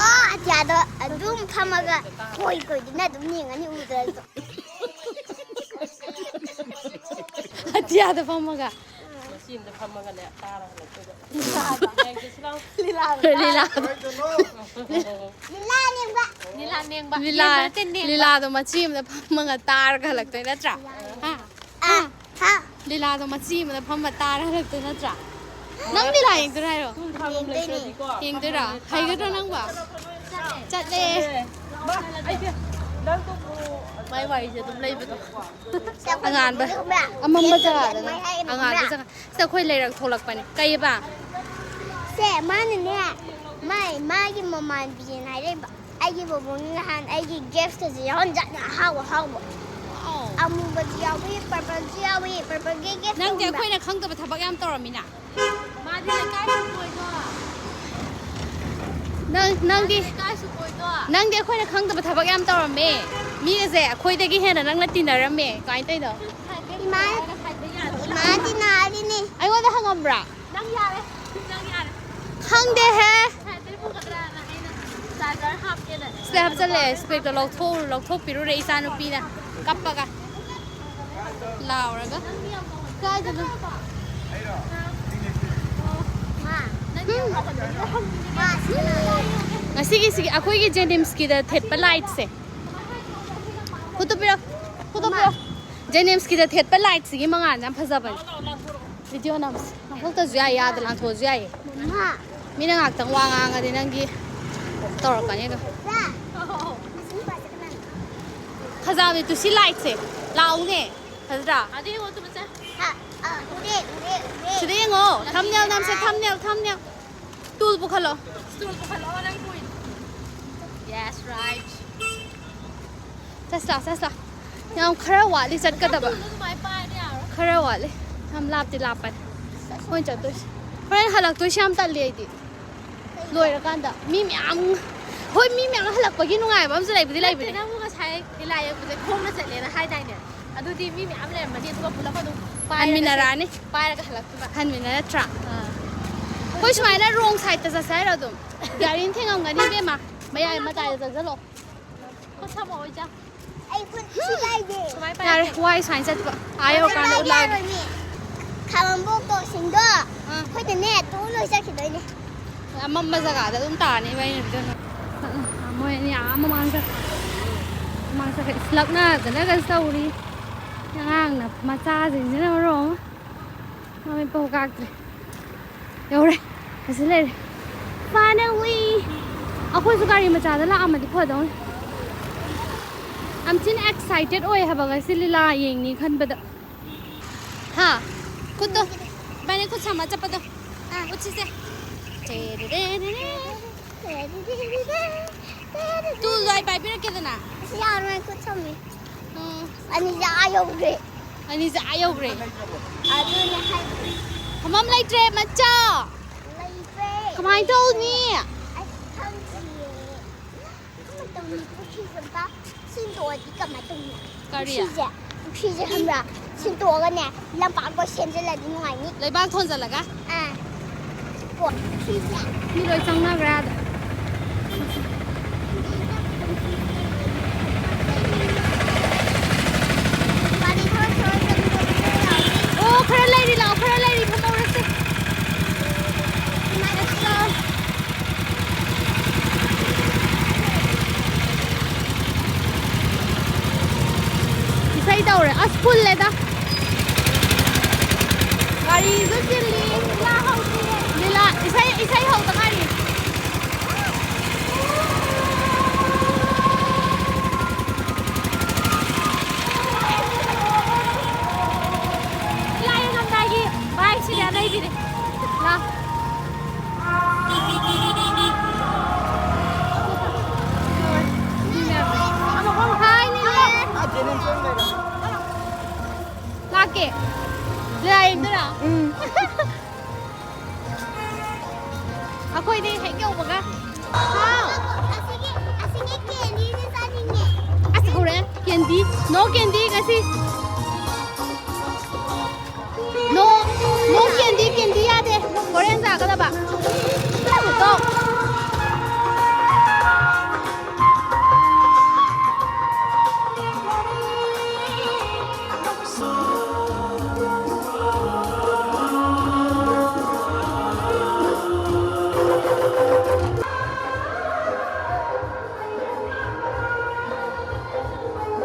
ꯑꯣ, ꯑꯇꯤꯌꯥꯗꯣ ꯑꯗꯨꯝ ꯐꯝꯃꯒ ꯀꯣꯏ ꯀꯣꯏꯗꯨꯅ ꯑꯗꯨꯝ ꯌꯦꯡꯉꯅꯤ ꯎꯗ꯭ꯔꯁꯨ꯫ ꯑꯇꯤꯌꯥꯗ ꯐꯝꯃꯒ꯫ ꯃꯆꯤ ꯑꯃꯗ ꯐꯝꯃꯒꯅꯦ ꯇꯥꯔꯒ ꯂꯩꯊꯣꯛꯑꯒ꯫ ꯂꯤꯂꯥꯗꯣ꯫ ꯂꯤꯂꯥꯗꯣ꯫ ꯂꯤꯂꯥ ꯂꯦꯡꯕ꯫ ꯂꯤꯂꯥ ꯂꯦꯡꯕ꯫ ꯂꯤꯂꯥ-, ꯂꯦꯡꯕ ꯅꯠꯇꯦ, ꯂꯦꯡꯕ꯫ ꯂꯤꯂꯥꯗꯣ ꯃꯆꯤ ꯑꯃꯗ ꯐꯝꯃꯒ ꯇꯥꯔꯒ ꯍꯜꯂꯛꯇꯣꯏ ꯅꯠꯇ꯭ꯔꯥ? ꯍꯥ? ꯑ, ꯍꯥ? ꯍꯥ? ꯂꯤꯂꯥꯗꯣ ꯃꯆꯤ ꯑꯃꯗ ꯐꯝꯃ ꯇꯥꯔ ꯍꯜꯂꯛꯇꯣꯏ ꯅꯠꯇ꯭ꯔꯥ? ꯅꯪ ꯂꯤꯂꯥ ꯌꯦꯡꯗꯣꯏꯔꯥ ꯍꯥꯏꯔꯣ? ꯌꯦꯡꯗꯣꯏꯅꯦ꯫ ꯌꯦꯡꯗꯣꯏꯔꯥ? ꯍꯩꯒꯗ꯭ꯔꯣ ꯅꯪꯕꯣ? ꯆꯠꯂꯦ꯫ ꯃꯥꯏ ꯋꯥꯔꯤꯁꯦ ꯑꯗꯨꯝ ꯂꯩꯕꯗꯣ꯫ ꯑꯉꯥꯟꯕ, ꯑꯃꯝꯕ ꯖꯒꯥꯗꯅꯦ꯫ ꯑꯉꯥꯟꯕ ꯖꯒꯥ꯫ ꯁꯤꯗ ꯑꯩꯈꯣꯏ ꯂꯩꯔꯛ ꯊꯣꯛꯂꯛꯄꯅꯦ꯫ ꯀꯩꯕ? ꯁꯦ, ꯃꯥꯅꯅꯦ, ꯃꯥꯏ, ꯃꯥꯒꯤ ꯃꯃꯥꯟꯕꯤꯅ ꯍꯥꯏꯔꯛꯏꯕ꯫ ꯑꯩꯒꯤ ꯕꯣꯕꯣꯛꯅ ꯅꯍꯥꯟ ꯑꯩꯒꯤ gift ꯁꯦ ꯌꯥꯎꯍꯟꯖꯥꯠꯅꯤ, ꯑꯍꯥꯎ ꯑꯍꯥꯎꯕ꯫ ꯑꯃꯨꯕꯁꯨ ꯌꯥꯎꯏ, purple ꯁꯨ ꯌꯥꯎꯏ, purple ꯒꯤ gift ꯅꯪꯗꯤ ꯈꯪꯕ꯭ꯔꯥ? ꯑꯩꯈꯣꯏꯅ ꯈꯪꯗꯕ ꯊꯕꯛ ꯌꯥꯝ ꯇꯧꯔꯝꯃꯤꯅ꯫ ꯃꯥꯗꯤ ꯂꯩꯀꯥꯏ ꯁꯨꯡꯀꯣꯏꯗꯣ꯫ ꯅꯪ, ꯅꯪꯗꯤ, ꯂꯩꯀꯥꯏ ꯁꯨꯡꯀꯣꯏꯗꯣ꯫ ꯅꯪꯗꯤ ꯑꯩꯈꯣꯏꯅ ꯈꯪꯗꯕ ꯊꯕꯛ ꯌꯥꯝ ꯇꯧꯔꯝꯃꯦ꯫ ꯃꯤꯒꯁꯦ ꯑꯩꯈꯣꯏꯗꯒꯤ ꯍꯦꯟꯅ ꯅꯪꯅ ꯇꯤꯟꯅꯔꯝꯃꯦ꯫ ꯀꯃꯥꯏꯅ ꯇꯧꯔꯤꯅꯣ? ꯏꯃꯥ, ꯏꯃꯥ ꯇꯤꯟꯅꯔꯤꯅꯤ꯫ ꯑꯩꯉꯣꯟꯗ ꯍꯪꯉꯝꯕ꯭ꯔꯥ? ꯅꯪ ꯌꯥꯔꯦ꯫ ꯅꯪ ꯌꯥꯔꯦ꯫ ꯈꯪꯗꯦꯍꯦ꯫ ꯁꯥꯏꯠꯇꯩ ꯄꯨꯒꯗ꯭ꯔꯥꯅ ꯑꯩꯅ꯫ ꯁꯤꯗ ꯍꯥꯞꯆꯜꯂꯦ, ꯏꯁꯄꯦꯛꯇꯣ ꯂꯧꯊꯣꯛꯎꯔ ꯂꯧꯊꯣꯛꯄꯤꯔꯨꯔꯦ ꯏꯆꯥꯅꯨꯄꯤꯅ ꯀꯞꯄꯒ꯫ ꯂꯥꯎꯔꯒ꯫ ꯀꯥꯏꯗꯅꯣ? ꯉꯁꯤꯒꯤꯁꯤꯒꯤ ꯑꯩꯈꯣꯏꯒꯤ ꯖꯦꯅꯤꯝꯁꯀꯤꯗ ꯊꯦꯠꯄ ꯂꯥꯏꯠꯁꯦ꯫ ꯈꯨꯠꯇꯨ ꯄꯤꯔꯛ, ꯈꯨꯠꯇꯨ ꯄꯤꯔꯛ꯫ ꯖꯦꯅꯤꯝꯁꯀꯤꯗ ꯊꯦꯠꯄ ꯂꯥꯏꯠꯁꯤꯒꯤ ꯃꯉꯥꯜꯁꯦ ꯌꯥꯝ ꯐꯖꯕꯅꯦ꯫ ꯚꯤꯗꯤꯑꯣ ꯅꯝꯁꯦ꯫ ꯂꯥꯡꯊꯣꯛꯇꯁꯨ ꯌꯥꯏ, ꯌꯥꯗ ꯂꯥꯡꯊꯣꯛꯑꯁꯨ ꯌꯥꯏꯌꯦ꯫ ꯃꯤꯅ ꯉꯥꯛꯇꯪ ꯋꯥ ꯉꯥꯡꯉꯗꯤ ꯅꯪꯒꯤ ꯇꯧꯔꯛꯀꯅꯤ ꯑꯗꯣ꯫ ꯐꯖꯕꯅꯦ ꯇꯨ ꯁꯤ ꯂꯥꯏꯠꯁꯦ꯫ ꯂꯥꯛꯎꯅꯦ꯫ ꯐꯖꯗ꯭ꯔꯥ? ꯑꯗꯨ ꯌꯦꯡꯉꯣ, ꯑꯗꯨ ꯃꯆꯥ꯫ ꯍꯥ, ꯑ, ꯎꯔꯦ, ꯎꯔꯦ, ꯎꯔꯦ꯫ ꯁꯤꯗ ꯌꯦꯡꯉꯣ꯫ ꯊꯝꯅꯦꯜ ꯅꯝꯁꯦ, ꯊꯝꯅꯦꯜ, ꯊꯝꯅꯦꯜ꯫ ꯁ꯭ꯇꯨꯜ ꯄꯨꯈꯠꯂꯣ꯫ ꯁ꯭ꯇꯨꯜ ꯄꯨꯈꯠꯂꯣ, ꯅꯪ ꯄꯨꯏꯗꯣ꯫ Yes, right. ꯆꯠꯁꯤ ꯂꯥꯎ, ꯆꯠꯁꯤ ꯂꯥꯎ꯫ ꯌꯥꯝ ꯈꯔ ꯋꯥꯠꯂꯤ ꯆꯠꯀꯗꯕ꯫ ꯁ꯭ꯇꯨꯜꯗꯣ ꯑꯗꯨꯃꯥꯏꯅ ꯄꯥꯏꯕ ꯌꯥꯔꯣꯏ꯫ ꯈꯔ ꯋꯥꯠꯂꯤ꯫ ꯌꯥꯝ ꯂꯥꯞꯇꯤ ꯂꯥꯞꯄꯅꯤ꯫ ꯑꯩꯈꯣꯏꯅ ꯆꯠꯇꯣꯏꯁꯦ꯫ ꯍꯣꯔꯦꯟ ꯍꯜꯂꯛꯇꯣꯏꯁꯦ ꯌꯥꯝ ꯇꯜꯂꯤ ꯑꯩꯗꯤ꯫ ꯂꯣꯏꯔꯀꯥꯟꯗ꯫ ꯃꯤ ꯃꯌꯥꯝ, ꯍꯣꯏ, ꯃꯤ ꯃꯌꯥꯝ ꯍꯜꯂꯛꯄꯒꯤ ꯅꯨꯡꯉꯥꯏꯕ ꯑꯃꯁꯨ ꯂꯩꯕꯨꯗꯤ ꯅꯠꯇꯦ, ꯂꯩꯕꯅꯦ꯫ ꯅꯪꯕꯨ ꯉꯁꯥꯏ ꯂꯤꯂꯥ ꯌꯦꯡꯕꯁꯦ ꯈꯣꯡꯅ ꯆꯠꯂꯦꯅ ꯍꯥꯏꯗꯥꯏꯅꯦ? ꯑꯗꯨꯗꯤ ꯃꯤ ꯃꯌꯥꯝ ꯂꯩꯔꯝꯃꯅꯤ, ꯑꯗꯨꯒ ꯄꯨꯂꯞ ꯑꯗꯨꯝ ꯄꯥꯏꯔꯒ ꯍꯟꯃꯤꯟꯅꯔꯛꯑꯅꯤ꯫ ꯆꯠ-, ꯄꯥꯏꯔꯒ ꯍꯜꯂꯛꯇꯣꯏꯕ꯫ ꯍꯟꯃꯤꯟꯅꯔꯛꯇ꯭ꯔꯥ? ꯑꯥ꯫ ꯑꯩꯈꯣꯏ ꯁꯨꯃꯥꯏꯅ wrong sideꯇ ꯆꯠꯁꯦ ꯍꯥꯏꯔꯣ ꯑꯗꯨꯝ? ꯒꯥꯔꯤꯅ ꯊꯦꯡꯉꯝꯒꯅꯤ ꯏꯕꯦꯝꯃ꯫ ꯃꯌꯥꯏ ꯃꯇꯥꯏꯗ ꯆꯠꯁꯤꯜꯂꯣ꯫ ꯈꯨꯠ ꯁꯝꯃꯛꯑꯣ ꯏꯆꯥ꯫ ꯑꯩ ꯈꯨꯠ ꯁꯤ ꯂꯥꯏꯁꯦ꯫ ꯁꯨꯃꯥꯏ ꯄꯥꯏ ꯌꯥꯔꯦ, ꯌꯥꯗꯦ꯫ ꯋꯥꯏ ꯁꯨꯃꯥꯏꯅ ꯆꯠꯄ꯫ ꯑꯥ ꯌꯧꯔꯀꯥꯟꯗ ꯎꯠꯂꯛꯑꯒꯦ꯫ ꯌꯥꯔꯣꯏꯅꯦ꯫ ꯈꯥꯕꯝꯕꯣꯛꯇꯣꯁꯤꯡꯗꯣ ꯑꯥ꯫ ꯑꯩꯈꯣꯏꯗꯅꯦ ꯇꯣꯡ ꯂꯣꯏ ꯆꯠꯈꯤꯗꯣꯏꯅꯦ꯫ ꯑꯃꯝꯕ ꯖꯒꯥꯗ ꯑꯗꯨꯝ ꯇꯥꯔꯅꯤ ꯏꯕꯥꯅꯤ ꯑꯗꯨꯅ꯫ ꯑꯥ, ꯃꯣꯏ ꯑꯅꯤ ꯑꯥ ꯃꯃꯥꯡ ꯆꯠꯈ꯭ꯔꯦ꯫ ꯃꯃꯥꯡ ꯆꯠꯈ꯭ꯔꯦ꯫ ꯏꯁ, ꯂꯛꯅꯗꯅꯒ ꯇꯧꯔꯤ꯫ ꯑꯉꯥꯡꯅ ꯃꯆꯥꯁꯤꯡꯁꯤꯅ ꯃꯔꯣꯜ ꯑꯃ꯫ ꯃꯃꯤꯠ ꯐꯥꯎ ꯀꯥꯛꯇ꯭ꯔꯦ꯫ ꯌꯧꯔꯦ꯫ ꯑꯁꯤ ꯂꯩꯔꯦ꯫ Finally! ꯑꯩꯈꯣꯏꯁꯨ ꯒꯥꯔꯤ ꯃꯆꯥꯗ ꯂꯥꯛꯑꯝꯃꯗꯤ ꯐꯗꯧꯅꯤ꯫ ꯌꯥꯝ ꯊꯤꯅ excited ꯑꯣꯏ ꯍꯥꯏꯕ ꯉꯁꯤ ꯂꯤꯂꯥ ꯌꯦꯡꯅꯤ ꯈꯟꯕꯗ꯫ ꯍꯥ? ꯈꯨꯠꯇꯣ꯫ ꯏꯕꯥꯅꯤ ꯈꯨꯠ ꯁꯝꯃ ꯆꯠꯄꯗꯣ꯫ ꯑꯥ꯫ ꯎꯠꯁꯤꯁꯦ꯫ ꯇꯦꯔꯦꯔꯦꯔꯦꯔꯦ꯫ ꯇꯨꯜꯗꯣ ꯑꯩ ꯄꯥꯏꯕꯤꯔꯛꯀꯦꯗꯅ꯫ ꯑꯁꯤ ꯌꯥꯔꯣꯏ, ꯈꯨꯠ ꯁꯝꯃꯤ꯫ ꯎꯝ꯫ ꯑꯅꯤꯁꯦ ꯑꯥ ꯌꯧꯈ꯭ꯔꯦ꯫ ꯑꯅꯤꯁꯦ ꯑꯥ ꯌꯧꯈ꯭ꯔꯦ꯫ ꯑꯗꯨꯅꯦ ꯍꯥꯏꯁꯦ꯫ ꯐꯝꯐꯝ ꯂꯩꯇ꯭ꯔꯦ, ꯃꯆꯥ꯫ ꯂꯩꯇ꯭ꯔꯦ꯫ ꯀꯃꯥꯏꯅ ꯇꯧꯅꯤ? ꯑꯩ ꯈꯪꯗꯤꯌꯦ꯫ ꯀꯃꯥꯏꯅ ꯇꯧꯅꯤ? ꯄꯨꯈ꯭ꯔꯤꯁꯦ ꯑꯝꯇ ꯁꯤꯟꯗꯣꯛꯑꯗꯤ ꯀꯃꯥꯏꯅ ꯇꯧꯅꯤ? ꯀꯔꯤ? ꯄꯨꯈ꯭ꯔꯤꯁꯦ, ꯄꯨꯈ꯭ꯔꯤꯁꯦ ꯈꯪꯕ꯭ꯔꯥ? ꯁꯤꯟꯗꯣꯛꯑꯒꯅꯦ, ꯂꯝꯄꯥꯛꯇꯣ ꯁꯦꯝꯖꯤꯜꯂꯗꯤ ꯅꯨꯡꯉꯥꯏꯅꯤ꯫ ꯂꯩꯕꯥꯛ ꯊꯣꯟꯖꯜꯂꯒ? ꯑꯥ꯫ ꯀꯣ, ꯄꯨꯈ꯭ꯔꯤꯁꯦ꯫ ꯃꯤ ꯂꯣꯏ ꯆꯪꯅꯈ꯭ꯔꯦ ꯑꯥꯗ꯫ ꯇꯧꯔꯦ꯫ ꯑꯁ, ꯐꯨꯜꯂꯦꯗ꯫ ꯒꯥꯔꯤꯁꯨ ꯆꯤꯜꯂꯤ꯫ ꯂꯤꯂꯥ ꯍꯧꯗ꯭ꯔꯤꯌꯦ꯫ ꯂꯤꯂꯥ ꯏꯁꯩ, ꯏꯁꯩ ꯍꯧꯗ ꯉꯥꯏꯔꯤ꯫ ꯂꯤꯂꯥ ꯌꯦꯡꯉꯝꯗꯥꯏꯒꯤ ꯚꯥꯏꯕꯁꯤꯗꯤ ꯑꯅꯩꯕꯤꯅꯦ꯫ ꯂꯥ꯫ ꯍꯥꯏ, ꯅꯦꯅꯦ꯫ ꯂꯥꯛꯀꯦ꯫ ꯂꯥꯛꯏꯗꯅ꯫ ꯎꯝ꯫ ꯑꯩꯈꯣꯏꯗꯤ ꯍꯦꯛ ꯌꯧꯕꯒ꯫ ꯍꯥꯎ꯫ ꯑꯁꯤꯒꯤ, ꯑꯁꯤꯒꯤ ꯀꯦꯟꯗꯤꯁꯦ ꯆꯥꯅꯤꯡꯉꯦ꯫ ꯑꯁ, ꯍꯧꯔꯦ꯫ ꯀꯦꯟꯗꯤ꯫ No ꯀꯦꯟꯗꯤ ꯉꯁꯤ꯫ No, no ꯀꯦꯟꯗꯤ, ꯀꯦꯟꯗꯤ ꯌꯥꯗꯦ꯫ ꯍꯣꯔꯦꯟ ꯆꯥꯒꯗꯕ꯫ ꯇꯣ꯫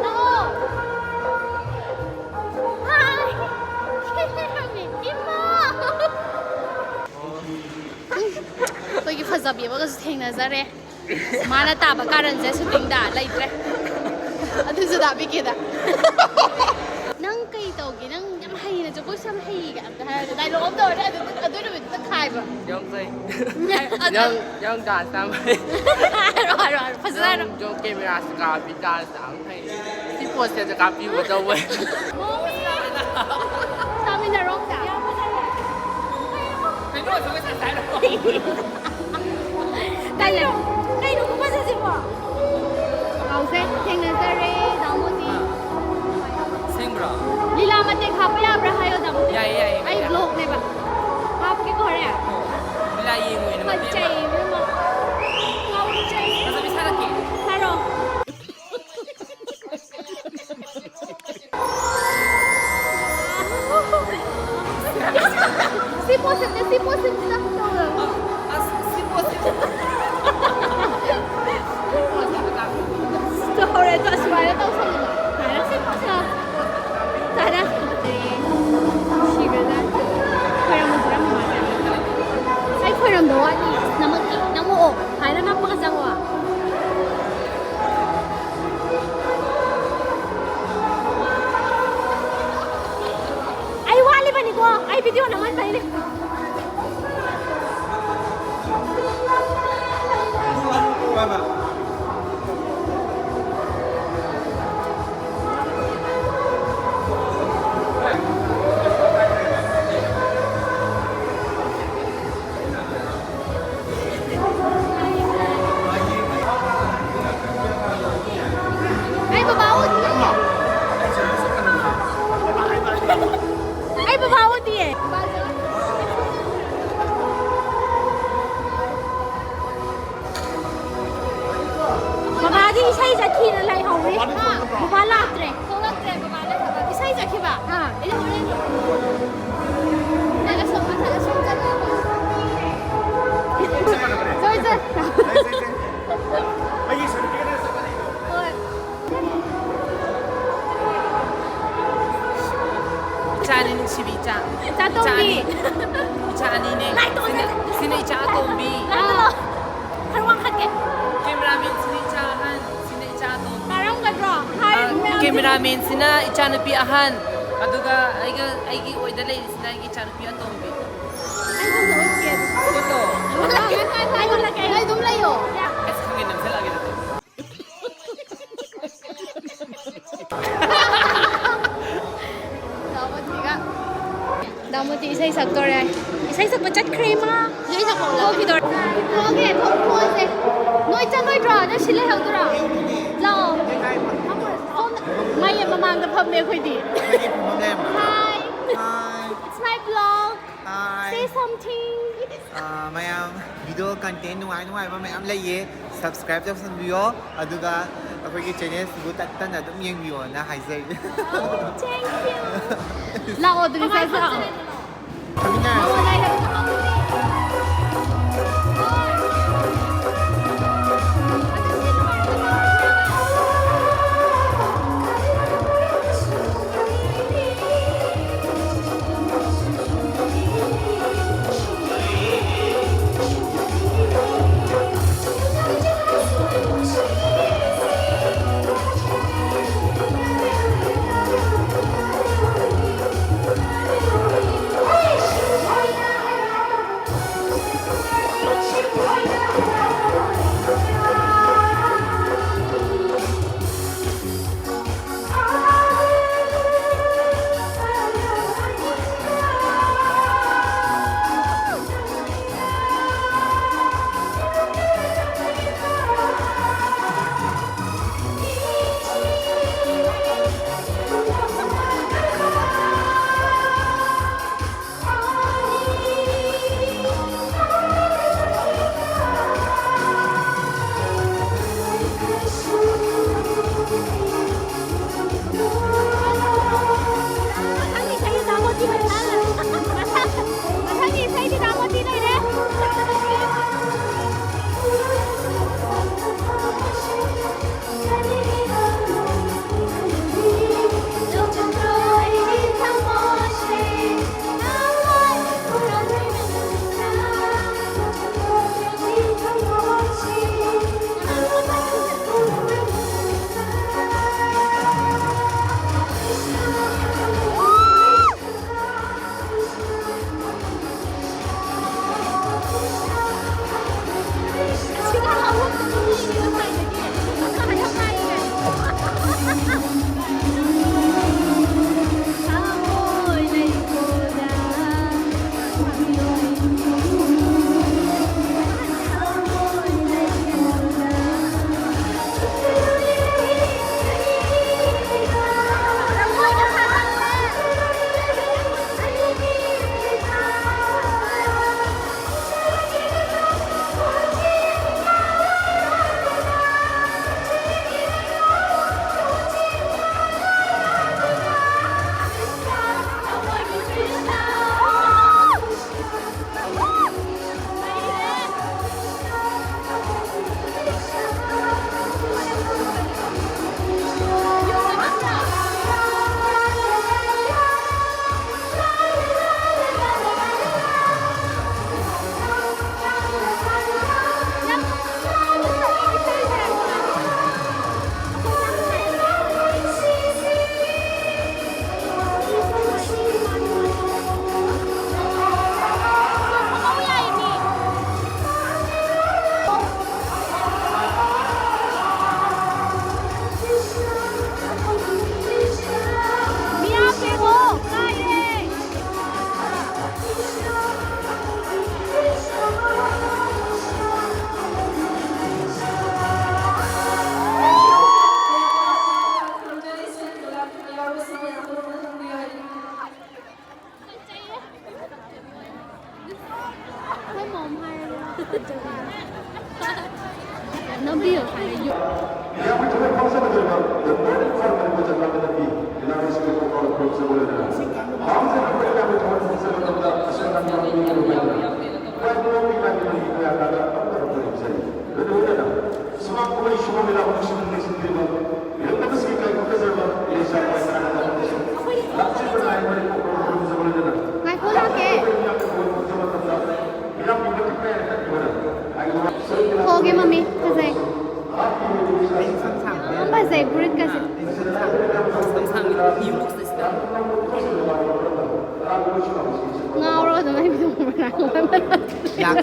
ꯂꯥꯛꯑꯣ꯫ ꯍꯥꯏ! ꯁꯤ ꯂꯩꯔꯝꯃꯦ꯫ ꯏꯃꯥ! ꯑꯩꯈꯣꯏꯒꯤ ꯐꯖꯕꯤ ꯑꯃꯒꯁꯨ ꯊꯦꯡꯅꯖꯔꯦ꯫ ꯃꯥꯅ ꯇꯥꯕ ꯀꯥꯔꯟꯁꯦ ꯁꯨꯇꯤꯡꯗ ꯂꯩꯇ꯭ꯔꯦ꯫ ꯑꯗꯨꯁꯨ ꯗꯥ ꯕꯤꯀꯤꯗ꯫ ꯅꯪ ꯀꯩ ꯇꯧꯒꯦ? ꯅꯪ ꯌꯥꯝ ꯍꯩꯅ ꯖꯒꯣꯏꯁꯨ ꯌꯥꯝ ꯍꯩꯒ ꯑꯝꯇ ꯍꯥꯏꯔꯗꯤ ꯗꯥꯏꯂꯣꯛ ꯑꯃ ꯇꯧꯔꯗꯤ ꯑꯗꯨ, ꯑꯗꯨ ꯅꯨꯃꯤꯠꯇꯨꯗ ꯈꯥꯏꯕ꯫ ꯌꯥꯝ ꯐꯩ꯫ ꯑꯗꯨ, ꯌꯥꯝ, ꯌꯥꯝ ꯗꯥꯟꯁ ꯌꯥꯝ ꯍꯩ꯫ ꯍꯥꯏꯔꯣ, ꯍꯥꯏꯔꯣ, ꯍꯥꯏꯔꯣ꯫ ꯐꯖꯅ ꯍꯥꯏꯔꯣ꯫ ꯌꯥꯝ ꯀꯦꯃꯦꯔꯥꯁꯨ ꯀꯥꯞꯄꯤ, ꯗꯥꯟꯁ ꯌꯥꯝ ꯍꯩ꯫ ꯁꯤ ꯄꯣꯁꯁꯦ ꯑꯝꯇ ꯀꯥꯞꯄꯤꯌꯨ ꯇꯧꯕ꯫ ꯆꯥꯃꯤꯟꯅꯔꯣ ꯑꯝꯇ꯫ ꯀꯩꯅꯣ, ꯖꯒꯣꯏ ꯁꯥꯁꯦ ꯍꯥꯏꯔꯣ? ꯇꯜꯂꯦ꯫ ꯀꯩꯅꯣ, ꯀꯩꯅꯣ ꯈꯨꯐꯖꯁꯤꯕꯣ? ꯄꯥꯎꯁꯦ ꯊꯦꯡꯅꯖꯔꯦ, ꯗꯥꯃꯣꯗꯤ꯫ ꯑꯁꯦꯡꯕ꯭ꯔꯣ? ꯂꯤꯂꯥ ꯃꯇꯦꯛ ꯍꯥꯞꯄ ꯌꯥꯕ꯭ꯔꯥ ꯍꯥꯏꯌꯣ, ꯗꯥꯃꯣꯗꯤ꯫ ꯌꯥꯏꯌꯦ, ꯌꯥꯏꯌꯦ, ꯑꯩ ꯌꯥꯏꯌꯦ꯫ ꯕ꯭ꯂꯣꯒꯅꯦꯕ꯫ ꯍꯥꯞꯄꯒꯦꯀꯣ ꯍꯣꯔꯦꯟ꯫ ꯂꯤꯂꯥ ꯌꯦꯡꯉꯨꯏꯅꯦ ꯃꯇꯦꯛ ꯑꯃ꯫ ꯐꯖꯩ, ꯏꯕꯦꯝꯃ꯫ ꯉꯥꯎꯖꯩ꯫ ꯐꯖꯕꯤ ꯁꯥꯔꯛꯀꯦ꯫ ꯁꯥꯔꯣ꯫ ꯁꯤ ꯄꯣꯠꯁꯤꯅ, ꯁꯤ ꯄꯣꯠꯁꯤꯅ ꯇꯧꯔꯒ꯫ ꯑꯁ, ꯁꯤ ꯄꯣꯠꯁꯤ꯫ ꯇꯧꯔꯦ, ꯑꯗꯣ ꯑꯁꯨꯃꯥꯏꯅ ꯇꯧꯁꯜꯂꯤꯕ꯫ ꯁꯤ ꯄꯣꯠꯁꯤꯅ꯫ ꯑꯩ ꯕꯕꯥ ꯎꯗꯤꯌꯦ꯫ ꯑꯩ ꯕꯕꯥ ꯎꯗꯤꯌꯦ꯫ ꯕꯕꯥꯗꯤ ꯏꯁꯩ ꯆꯠꯈꯤꯅ ꯂꯩꯍꯧꯔꯤ꯫ ꯕꯕꯥ ꯂꯥꯛꯇ꯭ꯔꯦ꯫ ꯊꯣꯛꯂꯛꯇ꯭ꯔꯦ ꯕꯕꯥ ꯂꯩꯍꯧꯔꯤ꯫ ꯏꯁꯩ ꯆꯠꯈꯤꯕ? ꯑꯥ꯫ ꯑꯩ ꯍꯣꯔꯦꯟ ꯅꯪ ꯑꯁꯣꯝ ꯃꯊꯛ ꯑꯁꯣꯝ ꯆꯠꯂꯣ꯫ ꯍꯣꯏ, ꯆꯠ-, ꯍꯣꯏ꯫ ꯏꯆꯥꯅꯤ ꯅꯨꯡꯁꯤꯕꯤ ꯏꯆꯥ꯫ ꯏꯆꯥ ꯇꯣꯝꯕꯤ꯫ ꯏꯆꯥꯅꯤ꯫ ꯏꯆꯥꯅꯤꯅꯦ꯫ ꯂꯥꯏ ꯇꯣꯡ ꯁꯤꯅ, ꯆꯠ-, ꯁꯤꯅ ꯏꯆꯥ ꯑꯇꯣꯝꯕꯤ꯫ ꯂꯥꯏ ꯇꯣꯡ-, ꯈꯔ ꯋꯥꯡꯈꯠꯀꯦ꯫ ꯀꯦꯃꯦꯔꯥꯃꯦꯟꯁꯤꯅ ꯏꯆꯥ ꯑꯍꯟ, ꯁꯤꯅ ꯏꯆꯥ ꯑꯇꯣꯝꯕꯤ꯫ ꯇꯥꯔꯝꯒꯗ꯭ꯔꯣ? ꯍꯥꯏ, ꯑ, ꯃꯌꯥꯝ꯫ ꯀꯦꯃꯦꯔꯥꯃꯦꯟꯁꯤꯅ ꯏꯆꯥꯅꯨꯄꯤ ꯑꯍꯟ, ꯑꯗꯨꯒ ꯑꯩꯒ, ꯑꯩꯒꯤ ꯑꯣꯏꯗ ꯂꯩꯔꯤꯁꯤꯅ ꯑꯩꯒꯤ ꯏꯆꯥꯅꯨꯄꯤ ꯑꯇꯣꯝꯕꯤ꯫ ꯑꯩ ꯁꯣꯝꯗ ꯎꯠꯀꯦ꯫ ꯎꯠꯂꯣ꯫ ꯑꯩ ꯎꯠꯂꯛꯀꯦ, ꯑꯩ ꯎꯠꯂꯛꯀꯦ꯫ ꯅꯣꯏ ꯑꯗꯨꯝ ꯂꯩꯌꯣ꯫ ꯑꯁ, ꯈꯪꯉꯦ, ꯅꯝꯁꯤꯜꯂꯛꯑꯒꯦ ꯑꯗꯨꯗꯤ꯫ ꯗꯥꯃꯣꯇꯤꯒ꯫ ꯗꯥꯃꯣꯇꯤ ꯏꯁꯩ ꯁꯛꯇꯣꯔꯦ꯫ ꯏꯁꯩ ꯁꯛꯄ ꯆꯠꯈ꯭ꯔꯦ, ꯏꯃꯥ꯫ ꯏꯁꯩ ꯁꯛꯄ ꯊꯣꯛꯈꯤꯗꯣꯔꯦ꯫ ꯊꯣꯛꯑꯒꯦ, ꯊꯣꯛ-, ꯊꯣꯛꯑꯁꯦ꯫ ꯅꯣꯏ ꯆꯠꯂꯣꯏꯗ꯭ꯔꯣ? ꯅꯣꯏ ꯁꯤ ꯂꯩꯍꯧꯗꯣꯏꯔꯣ? ꯂꯥꯛꯑꯣ꯫ ꯃꯩ ꯃꯃꯥꯡꯗ ꯐꯝꯃꯦ ꯑꯩꯈꯣꯏꯗꯤ꯫ ꯑꯩꯈꯣꯏꯒꯤ ꯐꯝꯐꯝ ꯂꯩꯔꯝꯕꯗꯣ꯫ Hi. Hi. It's my vlog. Hi. Say something. ꯑꯥ, ꯃꯌꯥꯝ video content ꯅꯨꯡꯉꯥꯏ ꯅꯨꯡꯉꯥꯏꯕ ꯃꯌꯥꯝ ꯂꯩꯌꯦ, subscribe ꯇꯧꯁꯟꯕꯤꯌꯣ, ꯑꯗꯨꯒ ꯑꯩꯈꯣꯏꯒꯤ channelꯁꯤꯕꯨ ꯇꯠꯇꯅ ꯑꯗꯨꯝ ꯌꯦꯡꯕꯤꯌꯣꯅ ꯍꯥꯏꯖꯔꯤ꯫ Thank you. ꯂꯥꯛꯑꯣ ꯑꯗꯨꯗꯤ ꯆꯠꯁꯤ ꯂꯥꯛꯑꯣ꯫ ꯐꯝꯃꯤꯟꯅꯔꯁꯤ꯫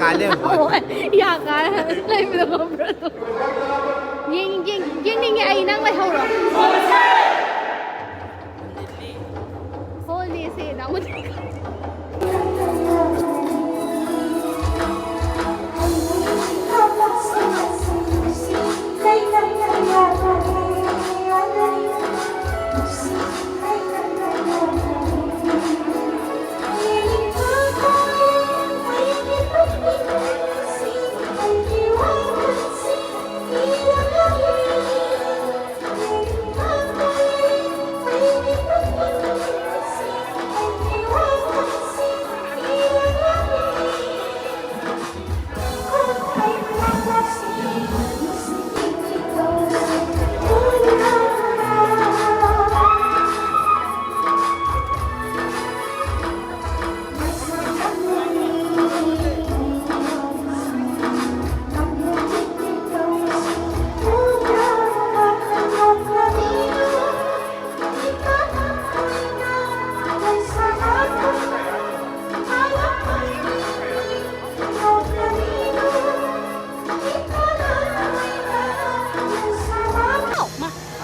ꯌꯥ ꯀꯥꯔ ꯂꯩꯕꯗꯣ ꯈꯪꯕ꯭ꯔꯥ? ꯑꯗꯣ ꯌꯦꯡ- ꯌꯦꯡ- ꯌꯦꯡꯅꯤꯡꯉꯦ ꯑꯩ, ꯅꯪ ꯂꯩꯍꯧꯔꯣ꯫ ꯍꯣꯂꯤꯁꯦ ꯅꯪꯉꯣꯟꯗ꯫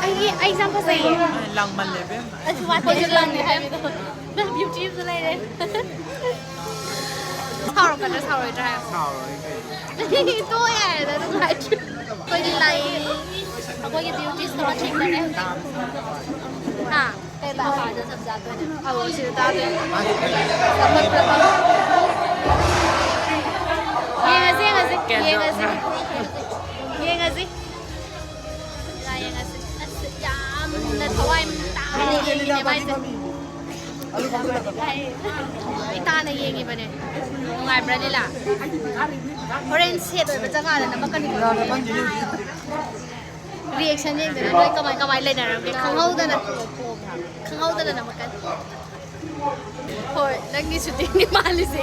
ꯑꯩꯒꯤ ꯑꯩ ꯌꯥꯝ ꯐꯖꯩꯌꯦ꯫ ꯂꯥꯡꯃꯜꯂꯦ ꯏꯕꯦꯝꯃ꯫ ꯑꯩꯁꯨ ꯋꯥꯠꯄ ꯂꯥꯡꯉꯦ ꯍꯥꯏꯕꯗꯣ꯫ ꯕ꯭ꯌꯨꯇꯤ ꯑꯃꯁꯨ ꯂꯩꯔꯦ꯫ ꯁꯥꯎꯔꯛꯀꯗ꯭ꯔꯥ ꯁꯥꯎꯔꯣꯏꯗ꯭ꯔꯥ ꯍꯥꯏꯕ꯫ ꯁꯥꯎꯔꯣꯏ ꯀꯩꯅꯣ꯫ ꯇꯣꯛꯑꯣ ꯌꯥꯔꯦꯗ ꯑꯗꯨꯝ ꯍꯥꯏꯗ꯭ꯔꯤ꯫ ꯑꯩꯈꯣꯏꯗꯤ ꯂꯥꯏ ꯑꯩꯈꯣꯏꯒꯤ ꯕ꯭ꯌꯨꯇꯤ ꯁꯣ ꯊꯦꯡꯅꯔꯦ ꯍꯧꯖꯤꯛ꯫ ꯍꯥ? ꯀꯩꯕ? ꯃꯄꯥꯟꯗ ꯆꯞ ꯆꯥꯗꯣꯏꯅꯦ꯫ ꯑꯧ ꯁꯤꯗ ꯆꯥꯗꯣꯏꯅꯦ꯫ ꯌꯦꯡꯉꯁꯤ ꯌꯦꯡꯉꯁꯤ ꯌꯦꯡꯉꯁꯤ꯫ ꯌꯦꯡꯉꯁꯤ꯫ ꯂꯤꯂꯥ ꯌꯦꯡꯉꯁꯤ꯫ ꯑꯁ ꯌꯥꯝꯅ ꯊꯋꯥꯏ ꯇꯥꯅ ꯌꯦꯡꯉꯤꯅꯦ ꯃꯥꯏꯁꯦ꯫ ꯑꯩ ꯇꯥꯅ ꯌꯦꯡꯉꯤꯕꯅꯦ꯫ ꯅꯨꯡꯉꯥꯏꯕ꯭ꯔꯥ ꯂꯤꯂꯥ? ꯍꯣꯔꯦꯟ ꯁꯦꯠ ꯑꯣꯏꯕ ꯖꯒꯥꯗ ꯅꯝꯃꯛꯀꯅꯤꯀꯣ꯫ ꯔꯤꯌꯦꯛꯁꯟ ꯌꯦꯡꯗꯅ ꯅꯣꯏ ꯀꯃꯥꯏ ꯀꯃꯥꯏ ꯂꯩꯅꯔꯝꯒꯦ ꯈꯪꯍꯧꯗꯅ꯫ ꯈꯪꯍꯧꯗꯅ ꯅꯝꯃꯛꯀꯅꯤ꯫ ꯍꯣꯏ, ꯅꯪꯒꯤ ꯁꯨꯇꯤꯡꯅꯤ ꯃꯥꯜꯂꯤꯁꯦ꯫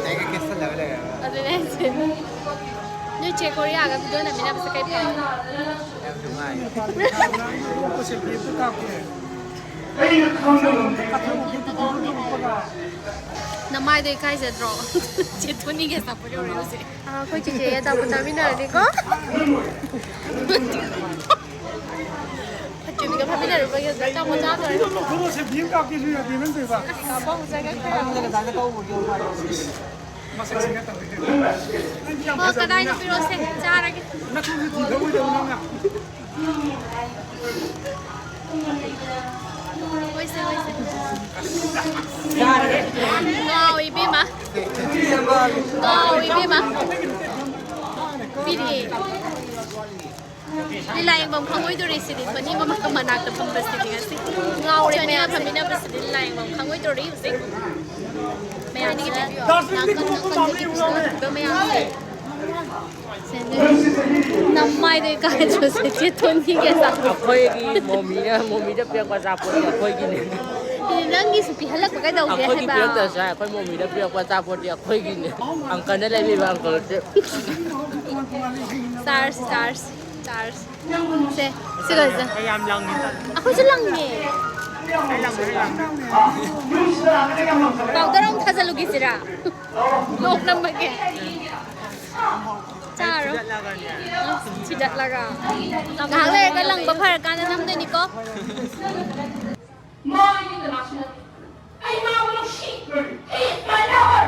ꯑꯩꯒ ꯀꯦꯁꯜꯂꯒ ꯂꯩꯔꯕ? ꯑꯗꯨꯅꯦ ꯍꯥꯏꯁꯦ꯫ ꯅꯣꯏ ꯆꯦ ꯀꯣꯔꯤꯌꯥꯒ ꯚꯤꯗꯤꯑꯣ ꯅꯝꯃꯤꯟꯅꯕꯁꯦ ꯀꯩ ꯐꯥꯎꯏ? ꯌꯥꯝ ꯅꯨꯡꯉꯥꯏ꯫ ꯑꯩꯅ ꯈꯪꯕ ꯉꯝꯗꯦ꯫ ꯅꯃꯥꯏꯗꯣ ꯏꯀꯥꯏꯖꯗ꯭ꯔꯣ? ꯆꯦ ꯊꯣꯅꯤꯒꯤ ꯑꯆꯥꯄꯣꯠ ꯌꯧꯔꯦ ꯍꯧꯖꯤꯛ꯫ ꯑꯥ, ꯑꯩꯈꯣꯏ ꯆꯤꯆꯦ ꯑꯆꯥꯄꯣꯠ ꯆꯥꯃꯤꯟꯅꯔꯅꯤꯀꯣ꯫ ꯐꯠꯆꯨꯝꯒ ꯐꯝꯃꯤꯟꯅꯔꯨꯕꯒꯤ ꯍꯧꯖꯤꯛ ꯑꯆꯥꯄꯣꯠ ꯆꯥꯗꯣꯔꯦ꯫ ꯀꯥꯞꯄ ꯑꯃꯨꯛ ꯆꯪꯉꯛꯈ꯭ꯔꯦ꯫ ꯃꯁꯛꯁꯤꯒ ꯇꯧꯔꯤꯁꯦ꯫ ꯍꯣ, ꯀꯗꯥꯏꯅꯣ ꯄꯤꯔꯛꯑꯣꯁꯦ, ꯆꯥꯔꯒꯦ꯫ ꯅꯈꯣꯡꯁꯨ ꯊꯤꯗꯧ ꯑꯣꯏꯗꯕ ꯅꯪꯅ꯫ ꯍꯣꯏꯁꯦ, ꯍꯣꯏꯁꯦ꯫ ꯉꯥꯎ ꯏꯕꯦꯝꯃ꯫ ꯉꯥꯎ ꯏꯕꯦꯝꯃ꯫ ꯄꯤꯔꯛꯑꯦ꯫ ꯂꯤꯂꯥ ꯌꯦꯡꯐꯝ ꯈꯪꯉꯣꯏꯗꯣꯔꯤ ꯁꯤꯗꯤ꯫ ꯃꯅꯤ ꯃꯃꯥ ꯃꯅꯥꯛꯇ ꯐꯝꯕꯁꯤꯗꯤ ꯉꯁꯤ꯫ ꯉꯥꯎꯔꯦ ꯃꯌꯥꯝ ꯐꯝꯃꯤꯟꯅꯕꯁꯤꯗꯤ ꯂꯤꯂꯥ ꯌꯦꯡꯐꯝ ꯈꯪꯉꯣꯏꯗꯣꯔꯤ ꯍꯧꯖꯤꯛ꯫ ꯃꯌꯥꯝꯁꯤꯅ ꯅꯥꯀꯟ ꯅꯥꯀꯟꯗꯒꯤ ꯄꯨꯁꯤꯜꯂꯛꯈꯤꯕ ꯃꯌꯥꯝꯁꯦ꯫ ꯅꯃꯥꯏꯗꯣ ꯏꯀꯥꯏꯗ꯭ꯔꯣ ꯁꯦ? ꯆꯦ ꯊꯣꯟꯕꯤꯒꯦ ꯑꯆꯥꯄꯣꯠ꯫ ꯑꯩꯈꯣꯏꯒꯤ ꯃꯣꯃꯤꯅ, ꯃꯣꯃꯤꯗ ꯄꯤꯔꯛꯄ ꯑꯆꯥꯄꯣꯠꯇꯤ ꯑꯩꯈꯣꯏꯒꯤꯅꯦ꯫ ꯑꯦ, ꯅꯪꯒꯤꯁꯨ ꯄꯤꯍꯜꯂꯛꯄ ꯀꯩꯗꯧꯒꯦ ꯑꯩꯈꯣꯏꯒꯤ ꯍꯥꯏꯕ? ꯄꯤꯔꯛꯇ꯭ꯔꯁꯨ ꯌꯥꯏ, ꯑꯩꯈꯣꯏ ꯃꯣꯃꯤꯗ ꯄꯤꯔꯛꯄ ꯑꯆꯥꯄꯣꯠꯇꯤ ꯑꯩꯈꯣꯏꯒꯤꯅꯦ꯫ ꯑꯪꯀꯜꯅ ꯂꯩꯕꯤꯕ ꯑꯪꯀꯜꯁꯦ꯫ ꯆꯥꯔꯁꯤ, ꯆꯥꯔꯁꯤ, ꯆꯥꯔꯁꯤ꯫ ꯁꯦ, ꯁꯤ ꯂꯣꯏꯁꯦ꯫ ꯑꯩ ꯌꯥꯝ ꯂꯪꯉꯦ꯫ ꯑꯩꯈꯣꯏꯁꯨ ꯂꯪꯉꯦ꯫ ꯑꯩ ꯂꯪꯉꯦ, ꯑꯩ ꯂꯪꯉꯦ꯫ ꯄꯥꯎꯗꯔ ꯑꯃꯨꯛ ꯊꯥꯖꯤꯜꯂꯨꯒꯦꯁꯤꯔꯥ? ꯂꯣꯛ ꯅꯝꯕꯒꯤ꯫ ꯆꯥꯔꯣ꯫ ꯊꯤꯗꯠꯂꯒꯅꯦ꯫ ꯊꯤꯗꯠꯂꯒ꯫ ꯉꯥꯏꯍꯥꯛ ꯂꯩꯔꯒ ꯂꯪꯕ ꯐꯔꯀꯥꯟꯗ ꯅꯝꯗꯣꯏꯅꯤꯀꯣ꯫ ꯃꯥꯒꯤ ꯏꯟꯇꯔꯅꯦꯁꯅꯦꯜ꯫ ꯑꯩ ꯃꯥꯕꯨ ꯅꯨꯡꯁꯤ꯫ He is my lover.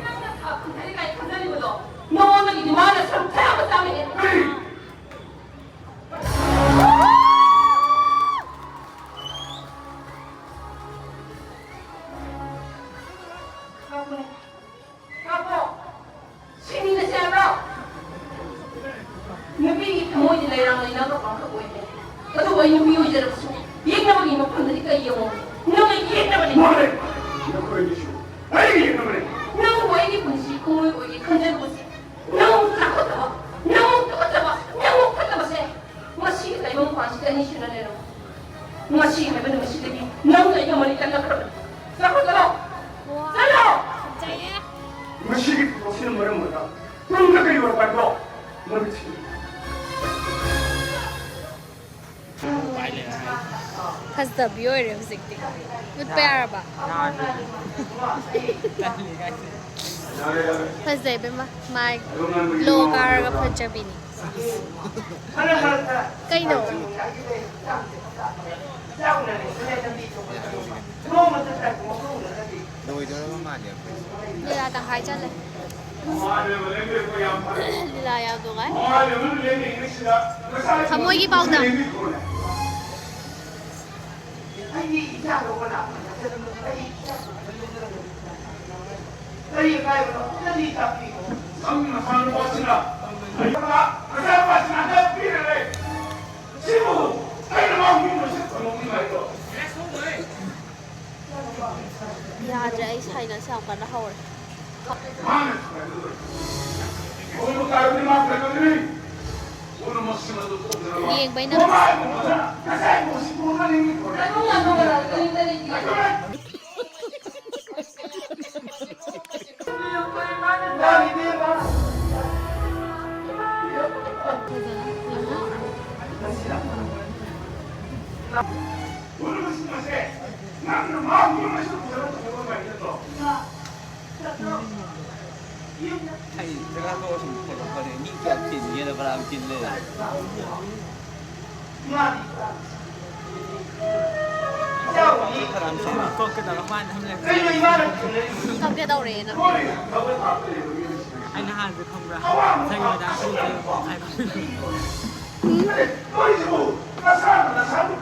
ꯅꯪꯅ ꯊꯥ ꯀꯨꯟꯇꯔꯦꯠ ꯀꯥꯏ ꯈꯟꯖꯔꯤꯕꯗꯣ ꯅꯉꯣꯟꯗꯒꯤꯗꯤ ꯃꯥꯅ ꯁꯔꯨꯛ ꯇꯔꯥ ꯃꯆꯥ ꯑꯃ ꯍꯦꯜꯂꯤ꯫ ꯀꯥꯞꯄꯣ꯫ ꯁꯤꯅꯤꯅ ꯁꯦꯝꯕ꯭ꯔꯣ? ꯅꯨꯄꯤꯒꯤ ꯊꯃꯣꯏꯗꯤ ꯂꯩꯔꯥꯡ ꯂꯩꯅꯕ ꯄꯥꯡꯈꯛ ꯑꯣꯏꯕꯅꯤ꯫ ꯑꯗꯨꯕꯨ ꯑꯩ ꯅꯨꯄꯤ ꯑꯣꯏꯖꯔꯕꯁꯨ ꯌꯦꯛꯅꯕꯒꯤ ꯃꯐꯝꯗꯗꯤ ꯀꯩ ꯌꯦꯡꯉꯣ? ꯅꯪꯅ ꯌꯦꯛꯅꯕꯅꯤ꯫ ꯃꯥꯅꯦ꯫ ꯅꯈꯣꯏ ꯑꯅꯤꯁꯨ ꯑꯩꯒꯤ ꯌꯦꯛꯅꯕꯅꯤ꯫ ꯅꯪꯕꯨ ꯑꯩꯒꯤ ꯄꯨꯟꯁꯤ ꯈꯣꯡꯂꯣꯏ ꯑꯣꯏꯒꯦ ꯈꯟꯖꯔꯨꯕꯁꯦ ꯅꯪ ꯆꯥꯎꯈꯠꯇꯕ, ꯅꯪ ꯇꯨꯀꯠꯆꯕ, ꯅꯪ ꯐꯠꯇꯕꯁꯦ ꯃꯁꯤꯒꯤ ꯇꯥꯏꯕꯪ ꯄꯥꯟꯁꯤꯗ ꯑꯅꯤꯁꯨꯅ ꯂꯩꯔꯝꯃꯣ꯫ ꯉꯁꯤ ꯍꯥꯏꯕ ꯅꯨꯃꯤꯠꯁꯤꯗꯒꯤ ꯅꯪꯒ ꯑꯩꯒ ꯃꯔꯤ ꯇꯠꯅꯈ꯭ꯔꯕꯅꯤ꯫ ꯆꯠꯈ꯭ꯔꯣ, ꯆꯠꯂꯣ! ꯆꯠꯂꯣ! ꯐꯖꯩꯌꯦ꯫ ꯃꯁꯤꯒꯤ ꯊꯕꯛꯁꯤꯅ ꯃꯔꯝ ꯑꯣꯏꯔꯒ ꯇꯨꯡꯗ ꯀꯔꯤ ꯑꯣꯏꯔꯛꯄ ꯍꯥꯏꯕꯗꯣ ꯃꯃꯤꯠꯁꯤꯡ ꯎꯄꯥꯏ ꯂꯩꯔꯦ ꯍꯥꯏ꯫ ꯐꯖꯕꯤ ꯑꯣꯏꯔꯦ ꯍꯧꯖꯤꯛꯇꯤ꯫ ꯎꯠꯄ ꯌꯥꯔꯕ? ꯐꯖꯩ ꯏꯕꯦꯝꯃ, ꯃꯥꯏ ꯂꯣ ꯀꯥꯔꯒ ꯐꯖꯕꯤꯅꯤ꯫ ꯀꯩꯅꯣ? ꯂꯣꯏꯗꯣꯔꯕ ꯃꯥꯜꯂꯦ ꯑꯩꯈꯣꯏꯁꯦ꯫ ꯂꯤꯂꯥ ꯇꯪꯈꯥꯏ ꯆꯠꯂꯦ꯫ ꯂꯤꯂꯥ ꯌꯥꯝ ꯅꯨꯡꯉꯥꯏ꯫ ꯊꯃꯣꯏꯒꯤ ꯄꯥꯎꯗꯝ꯫ ꯌꯥꯗ꯭ꯔꯦ, ꯑꯩ ꯁꯥꯏꯅꯁ ꯌꯥꯝ ꯀꯟꯅ ꯍꯧꯔꯦ꯫ ꯌꯦꯡꯕꯩ ꯅꯪ꯫ ꯑꯩ ꯆꯥꯛ ꯆꯥ ꯇꯣꯛꯑ ꯁꯨꯝ ꯊꯣꯛꯂꯛꯄꯅꯦ꯫ ꯃꯤ ꯀꯌꯥꯝ ꯇꯤꯟꯒꯦꯅ ꯐꯅꯌꯥꯝ ꯇꯤꯟ ꯂꯩꯔꯝꯃꯦ꯫ ꯐꯅꯌꯥꯝ ꯁꯨꯝ ꯀꯞꯀꯦ ꯇꯧꯔꯦ ꯅꯪ꯫ ꯑꯩ ꯅꯍꯥꯟꯁꯨ ꯈꯪꯕ꯭ꯔꯥ? ꯉꯁꯥꯏꯒꯤ ꯃꯦꯗꯥꯝ ꯁꯤꯡꯁꯦ ꯍꯥꯏꯕ꯫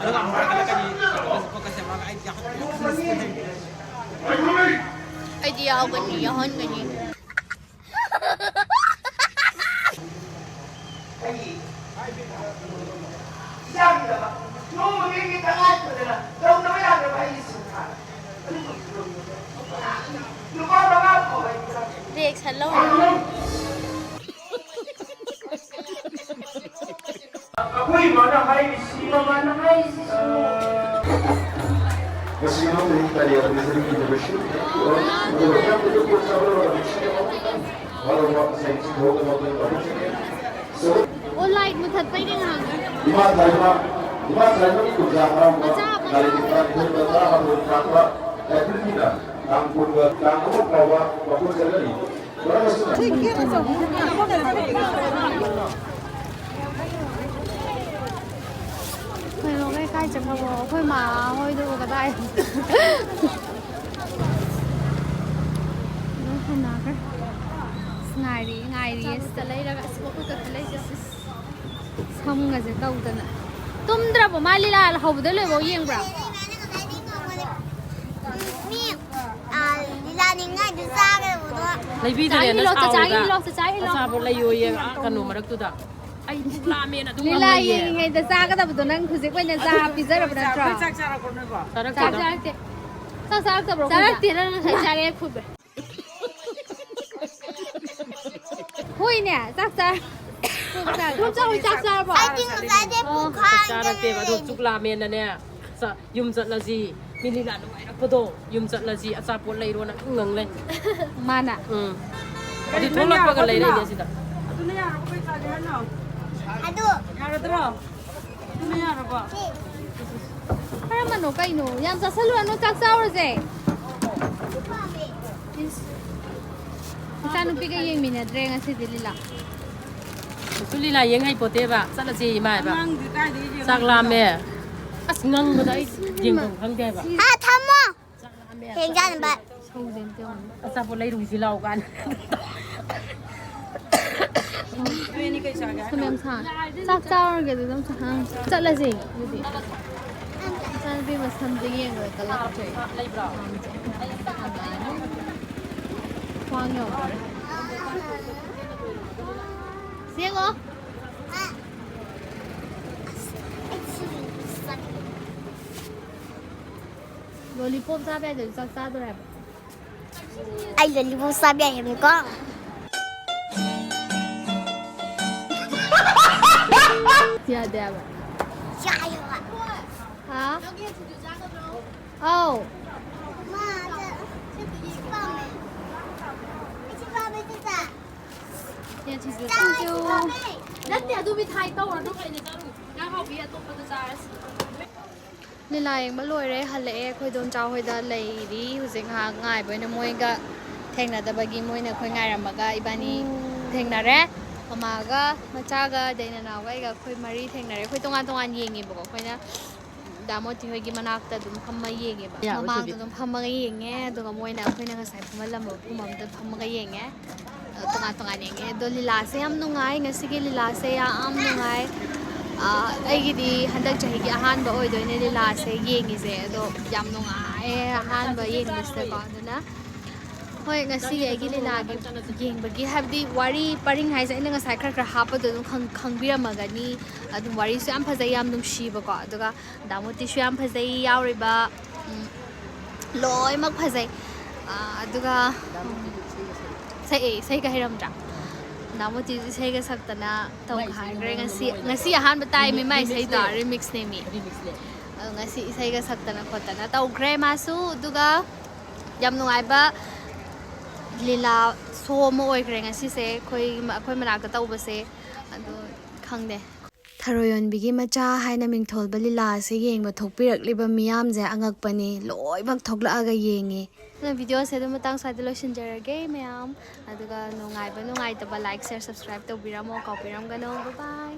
ꯑꯗꯨꯒ ꯑꯃꯨꯛ ꯀꯥꯈꯠꯂꯛꯀꯅꯤ꯫ ꯑꯗꯨꯒ ꯐꯣꯀꯁ ꯁꯦꯝꯃꯒ ꯑꯩꯗꯤ ꯌꯥꯝ ꯑꯩꯗꯤ ꯌꯥꯎꯒꯅꯤ, ꯌꯥꯎꯍꯟꯒꯅꯤ꯫ ꯔꯤꯑꯦꯛꯁꯟ ꯂꯧꯔꯤꯅꯣ? ꯑꯩꯈꯣꯏ ꯏꯃꯥꯅ ꯍꯥꯏꯔꯤꯁꯤ, ꯃꯃꯥꯅ ꯍꯥꯏꯔꯤꯁꯤ꯫ ꯉꯁꯤ ꯅꯣꯡꯃꯒꯤ ꯀꯥꯂꯤꯌꯥ ꯐꯦꯁꯇꯤꯚꯦꯜꯒꯤ ꯃꯦꯝꯕꯔꯁꯤꯞ ꯑꯗꯨꯒ ꯌꯥꯝꯅ ꯈꯨꯗꯣꯡꯆꯥꯕ ꯂꯧꯔꯒ ꯍꯔꯥꯎꯕ ꯉꯁꯥꯏ ꯊꯕꯛ ꯑꯃ ꯑꯩꯈꯣꯏ ꯇꯧꯖꯒꯦ꯫ So, ꯑꯣ, ꯂꯥꯏꯠ ꯃꯨꯊꯠꯄꯩꯅꯦ ꯉꯥꯏꯍꯥꯛ꯫ ꯏꯃꯥ ꯇꯥꯏꯃ ꯏꯃꯥ ꯂꯥꯏꯕꯛ ꯈꯨꯟꯖꯥ ꯍꯔꯥꯎꯕ ꯂꯥꯏꯔꯤꯛ ꯇꯔꯥꯅꯤꯊꯣꯏ ꯇꯔꯥꯃꯥꯄꯜ ꯀꯥꯞꯄ ꯑꯦꯄ꯭ꯔꯤꯜꯒꯤꯅ ꯇꯥꯡ ꯀꯨꯟꯒ ꯇꯥꯡ ꯑꯍꯨꯝ ꯐꯥꯎꯕ ꯃꯄꯨꯡ ꯆꯠꯂꯅꯤ꯫ ꯃꯔꯝ ꯑꯁꯤꯅ ꯑꯩꯈꯣꯏ ꯂꯣꯏ ꯀꯥꯏ ꯆꯠꯈ꯭ꯔꯕꯣ? ꯑꯩꯈꯣꯏ ꯃꯥ ꯍꯣꯏꯗꯨꯕꯨ ꯀꯗꯥꯏ? ꯂꯣꯏ ꯍꯟꯅꯈ꯭ꯔꯦ꯫ ꯑꯁ, ꯉꯥꯏꯔꯤ, ꯉꯥꯏꯔꯤꯌꯦ꯫ ꯁꯤꯗ ꯂꯩꯔꯒ ꯑꯁ, ꯃꯈꯨꯠꯀ ꯈꯨꯠꯂꯩꯁꯦ꯫ ꯁꯝꯒꯁꯦ ꯇꯧꯗꯅ꯫ ꯇꯨꯝꯗ꯭ꯔꯕꯣ? ꯃꯥ ꯂꯤꯂꯥ ꯍꯧꯕꯗꯩ ꯂꯣꯏꯐꯥꯎ ꯌꯦꯡꯕ꯭ꯔꯥ? ꯃꯤ, ꯑ, ꯂꯤꯂꯥ ꯌꯦꯡꯉꯥꯏꯗꯨ ꯆꯥꯒꯗꯕꯗꯣ꯫ ꯂꯩꯕꯤꯗ꯭ꯔꯦ꯫ ꯆꯥꯒꯤ ꯍꯤꯂꯣꯛꯇ, ꯆꯥꯒꯤ ꯍꯤꯂꯣꯛꯇ, ꯆꯥꯒꯤ ꯍꯤꯂꯣꯛꯇ꯫ ꯑꯆꯥꯄꯣꯠ ꯂꯩꯌꯣꯌꯦ꯫ ꯑꯥ, ꯀꯩꯅꯣ ꯃꯔꯛꯇꯨꯗ꯫ ꯑꯩ ꯄꯨꯛ ꯂꯥꯝꯃꯦꯅ ꯑꯗꯨꯝ ꯂꯤꯂꯥ ꯉꯥꯡꯂꯩꯌꯦ꯫ ꯌꯦꯡꯉꯤꯉꯩꯗ ꯆꯥꯒꯗꯕꯗꯣ ꯅꯪ ꯍꯧꯖꯤꯛ ꯑꯣꯏꯅ ꯆꯥ ꯄꯤꯖꯔꯕ ꯅꯠꯇ꯭ꯔꯣ? ꯑꯩꯈꯣꯏ ꯆꯥꯛ ꯆꯥꯔꯛꯄ꯭ꯔꯣ ꯅꯣꯏꯕꯣ? ꯆꯥꯛ ꯆꯥꯔꯛꯇꯦꯗ꯫ ꯆꯥꯔꯛꯇꯦ꯫ ꯆꯥꯛ ꯆꯥꯔꯛꯇꯕ꯭ꯔꯣ? ꯆꯥꯔꯛꯇꯦ, ꯅꯪ ꯉꯁꯥꯏ ꯆꯥꯔꯛꯑꯦ ꯈꯨꯝꯃꯦ꯫ ꯍꯣꯏꯅꯦ, ꯆꯥꯛ ꯆꯥꯔ-, ꯆꯥꯛ ꯆꯥꯔ-, ꯏꯗꯣꯝꯆꯥ ꯍꯣꯏ ꯆꯥꯛ ꯆꯥꯔꯕꯣ? ꯑꯩꯗꯤ ꯉꯁꯥꯏꯗꯩ ꯄꯨꯛ ꯆꯥꯛ ꯆꯥꯔꯛꯇꯦꯕ꯫ ꯑꯗꯣ ꯈꯥꯡꯗꯅ ꯆꯨꯛ ꯂꯥꯝꯃꯦꯅꯅꯦ꯫ ꯆꯥ-, ꯌꯨꯝ ꯆꯠꯂꯁꯤ꯫ ꯃꯤ ꯂꯤꯂꯥ ꯅꯨꯡꯉꯥꯏꯔꯛꯄꯗꯣ꯫ ꯌꯨꯝ ꯆꯠꯂꯁꯤ꯫ ꯑꯆꯥꯄꯣꯠ ꯂꯩꯔꯣꯅ ꯑꯗꯨꯝ ꯉꯪ ꯂꯩ꯫ ꯃꯥꯅ꯫ ꯎꯝ꯫ ꯑꯗꯨ ꯊꯣꯛꯂꯛꯄꯒ ꯂꯩꯔꯛꯏꯅꯦ ꯁꯤꯗ꯫ ꯑꯗꯨꯅ ꯌꯥꯔꯕꯣ? ꯀꯩ ꯆꯥꯒꯦ ꯍꯥꯏꯅꯣ? ꯑꯗꯨ ꯌꯥꯔꯗ꯭ꯔꯣ? ꯑꯗꯨꯅ ꯌꯥꯔꯕꯣ? ꯀꯔꯝꯕꯅꯣ ꯀꯩꯅꯣ? ꯌꯥꯝ ꯆꯥꯁꯜꯂꯨꯔꯅꯨ, ꯆꯥꯛ ꯆꯥꯎꯔꯁꯦ꯫ ꯏꯁ꯫ ꯏꯆꯥꯅꯨꯄꯤꯒ ꯌꯦꯡꯃꯤꯟꯅꯗ꯭ꯔꯦ ꯉꯁꯤꯗꯤ ꯂꯤꯂꯥ꯫ ꯀꯩꯁꯨ ꯂꯤꯂꯥ ꯌꯦꯡ ꯍꯩꯄꯣꯠꯇꯦꯕ꯫ ꯆꯠꯂꯁꯤ ꯏꯃꯥ ꯍꯥꯏꯕ꯫ ꯑꯉꯥꯡꯗꯤ ꯀꯥꯏꯗꯒꯤ ꯌꯦꯡꯉꯣ? ꯆꯥꯛ ꯂꯥꯝꯃꯦ꯫ ꯑꯁ, ꯉꯪꯕꯗ ꯑꯩ ꯌꯦꯡꯐꯝ ꯈꯪꯗꯦ ꯍꯥꯏꯕ꯫ ꯍꯥ, ꯊꯝꯃꯣ꯫ ꯆꯥꯛ ꯂꯥꯝꯃꯦ꯫ ꯍꯦꯟꯖꯥꯡꯕ꯫ ꯁꯧꯁꯦ ꯑꯝꯇ ꯌꯦꯡꯉꯣ꯫ ꯑꯆꯥꯄꯣꯠ ꯂꯩꯔꯨꯁꯤ ꯂꯥꯛꯑꯣ ꯀꯥꯏꯅ꯫ ꯅꯣꯏ ꯑꯅꯤ ꯀꯩ ꯆꯥꯒꯦ ꯍꯥꯏꯅꯣ? ꯁꯝ ꯌꯥꯝ ꯁꯥꯡ-, ꯆꯥꯛ ꯆꯥꯔꯨꯔꯒꯦ ꯑꯗꯨꯗꯤ ꯑꯗꯨꯝ ꯁꯥꯡ-, ꯆꯠꯂꯁꯦ ꯑꯗꯨꯗꯤ꯫ ꯏꯆꯥꯅꯨꯄꯤ ꯃꯁꯝꯗꯤ ꯌꯦꯡꯉꯨꯔꯦ ꯀꯂꯔ ꯐꯖꯩ꯫ ꯂꯩꯕ꯭ꯔꯣ? ꯈ꯭ꯋꯥꯡ ꯌꯧꯔꯦ꯫ ꯌꯦꯡꯉꯣ꯫ ꯂꯣꯂꯤꯄꯣꯞ ꯆꯥꯕ ꯌꯥꯗ꯭ꯔꯗꯤ ꯆꯥꯛ ꯆꯥꯗꯣꯔꯦ ꯍꯥꯏꯕ꯫ ꯑꯩ ꯂꯣꯂꯤꯄꯣꯞ ꯆꯥꯕ ꯌꯥꯏ ꯍꯥꯏꯕꯅꯤꯀꯣ꯫ ꯌꯥꯗꯦ ꯍꯥꯏꯕ꯫ ꯌꯥꯏꯌꯦꯕ꯫ ꯍꯥ? ꯑꯧ꯫ ꯃꯥ, ꯁꯤ ꯄꯥꯝꯃꯦ꯫ ꯁꯤ ꯄꯥꯝꯃꯦ, ꯁꯤ ꯆꯥ꯫ ꯌꯥ, ꯁꯤꯁꯨ꯫ Thank you꯫ ꯅꯠꯇꯦ, ꯑꯗꯨ ꯃꯤꯊꯥꯏ ꯇꯧꯔꯅꯨ꯫ ꯏꯟꯖꯥꯡ ꯍꯥꯎꯕꯤ ꯑꯇꯣꯞꯄꯗ ꯆꯥꯔꯁꯤ꯫ ꯂꯤꯂꯥ ꯌꯦꯡꯕ ꯂꯣꯏꯔꯦ, ꯍꯜꯂꯛꯑꯦ꯫ ꯑꯩꯈꯣꯏ ꯏꯗꯣꯝꯆꯥ ꯍꯣꯏꯗ ꯂꯩꯔꯤ ꯍꯧꯖꯤꯛ ꯉꯥꯏꯍꯥꯛ ꯉꯥꯏꯕ ꯑꯣꯏꯅ꯫ ꯃꯣꯏꯒ ꯊꯦꯡꯅꯗꯕꯒꯤ ꯃꯣꯏꯅ ꯑꯩꯈꯣꯏ ꯉꯥꯏꯔꯝꯃꯒ ꯏꯕꯥꯅꯤ ꯊꯦꯡꯅꯔꯦ꯫ ꯃꯃꯥꯒ ꯃꯆꯥꯒ ꯑꯗꯩ ꯅꯅꯥꯎꯒ ꯑꯩꯒ ꯑꯩꯈꯣꯏ ꯃꯔꯤ ꯊꯦꯡꯅꯔꯦ꯫ ꯑꯩꯈꯣꯏ ꯇꯣꯉꯥꯟ ꯇꯣꯉꯥꯟ ꯌꯦꯡꯉꯦꯕꯀꯣ꯫ ꯑꯩꯈꯣꯏꯅ ꯗꯥ ꯃꯣꯇꯤ ꯍꯣꯏꯒꯤ ꯃꯅꯥꯛꯇ ꯑꯗꯨꯝ ꯐꯝꯃ ꯌꯦꯡꯉꯦꯕ꯫ ꯌꯥ, ꯃꯃꯥꯡꯗ ꯑꯗꯨꯗꯤ꯫ ꯑꯗꯨꯝ ꯐꯝꯃꯒ ꯌꯦꯡꯉꯦ꯫ ꯑꯗꯨꯒ ꯃꯣꯏꯅ ꯑꯩꯈꯣꯏꯅ ꯉꯁꯥꯏ ꯐꯝꯍꯜꯂꯝꯕ ꯃꯐꯝ ꯑꯝꯗ ꯐꯝꯃꯒ ꯌꯦꯡꯉꯦ꯫ ꯑꯗꯣ ꯇꯣꯉꯥꯟ ꯇꯣꯉꯥꯟ ꯌꯦꯡꯉꯦ꯫ ꯑꯗꯣ ꯂꯤꯂꯥꯁꯦ ꯌꯥꯝ ꯅꯨꯡꯉꯥꯏ꯫ ꯉꯁꯤꯒꯤ ꯂꯤꯂꯥꯁꯦ ꯌꯥꯝ ꯅꯨꯡꯉꯥꯏ꯫ ꯑꯥ, ꯑꯩꯒꯤꯗꯤ ꯍꯟꯗꯛ ꯆꯍꯤꯒꯤ ꯑꯍꯥꯟꯕ ꯑꯣꯏꯗꯣꯏꯅꯦ ꯂꯤꯂꯥꯁꯦ ꯌꯦꯡꯉꯤꯁꯦ꯫ ꯑꯗꯣ ꯌꯥꯝ ꯅꯨꯡꯉꯥꯏꯌꯦ ꯑꯍꯥꯟꯕ ꯌꯦꯡꯕꯁꯤꯗꯀꯣ꯫ ꯑꯗꯨꯅ ꯍꯣꯏ, ꯉꯁꯤꯒꯤ ꯑꯩꯒꯤ ꯂꯤꯂꯥꯒꯤ ꯌꯦꯡꯕꯒꯤ, ꯍꯥꯏꯕꯗꯤ ꯋꯥꯔꯤ ꯄꯔꯤꯡ ꯍꯥꯏꯁꯦ ꯑꯩꯅ ꯉꯁꯥꯏ ꯈꯔ ꯈꯔ ꯍꯥꯞꯄꯗꯣ ꯑꯗꯨꯝ ꯈꯪ-, ꯈꯪꯕꯤꯔꯝꯃꯒꯅꯤ꯫ ꯑꯗꯨꯝ ꯋꯥꯔꯤꯁꯨ ꯌꯥꯝ ꯐꯖꯩ, ꯌꯥꯝ ꯅꯨꯡꯁꯤꯕꯀꯣ꯫ ꯑꯗꯨꯒ ꯗꯥ ꯃꯣꯇꯤꯁꯨ ꯌꯥꯝ ꯐꯖꯩ ꯌꯥꯎꯔꯤꯕ꯫ ꯎꯝ, ꯂꯣꯏꯅꯃꯛ ꯐꯖꯩ꯫ ꯑꯥ, ꯑꯗꯨꯒ, ꯎꯝ, ꯁꯛꯑꯦ, ꯏꯁꯩꯒ ꯍꯩꯔꯝꯗ꯭ꯔꯥ? ꯗꯥ ꯃꯣꯇꯤꯁꯨ ꯏꯁꯩꯒ ꯁꯛꯇꯅ ꯇꯧꯈꯥꯏꯈ꯭ꯔꯦ ꯉꯁꯤ꯫ ꯉꯁꯤ ꯑꯍꯥꯟꯕ ꯇꯥꯏꯃꯤ ꯃꯥꯏ ꯏꯁꯩꯗꯣ, ꯔꯤꯃꯤꯛꯁꯅꯦꯃꯤ꯫ ꯑꯗꯣ ꯉꯁꯤ ꯏꯁꯩꯒ ꯁꯛꯇꯅ ꯈꯣꯠꯇꯅ ꯇꯧꯈ꯭ꯔꯦ ꯃꯥꯁꯨ꯫ ꯑꯗꯨꯒ ꯌꯥꯝ ꯅꯨꯡꯉꯥꯏꯕ ꯂꯤꯂꯥ ꯁꯣ ꯑꯃ ꯑꯣꯏꯈ꯭ꯔꯦ ꯉꯁꯤꯁꯦ ꯑꯩꯈꯣꯏ, ꯑꯩꯈꯣꯏ ꯃꯅꯥꯛꯇ ꯇꯧꯕꯁꯦ꯫ ꯑꯗꯣ ꯈꯪꯗꯦ꯫ ꯊꯔꯣꯏ ꯌꯣꯟꯕꯤꯒꯤ ꯃꯆꯥ ꯍꯥꯏꯅ ꯃꯤꯡꯊꯣꯜꯕ ꯂꯤꯂꯥ ꯑꯁꯤ ꯌꯦꯡꯕ ꯊꯣꯛꯄꯤꯔꯛꯂꯤꯕ ꯃꯤꯌꯥꯝꯁꯦ ꯑꯉꯛꯄꯅꯤ꯫ ꯂꯣꯏꯅꯃꯛ ꯊꯣꯛꯂꯛꯑꯒ ꯌꯦꯡꯉꯤ꯫ ꯑꯗꯨꯅ ꯚꯤꯗꯤꯑꯣꯁꯦ ꯑꯗꯨꯝ ꯃꯇꯥꯡ ꯁ꯭ꯋꯥꯏꯗ ꯂꯣꯏꯁꯤꯟꯖꯔꯒꯦ ꯃꯌꯥꯝ꯫ ꯑꯗꯨꯒ ꯅꯨꯡꯉꯥꯏꯕ ꯅꯨꯡꯉꯥꯏꯇꯕ like, share, subscribe ꯇꯧꯕꯤꯔꯝꯃꯣ, ꯀꯥꯎꯕꯤꯔꯝꯒꯅꯣ꯫ Bye bye꯫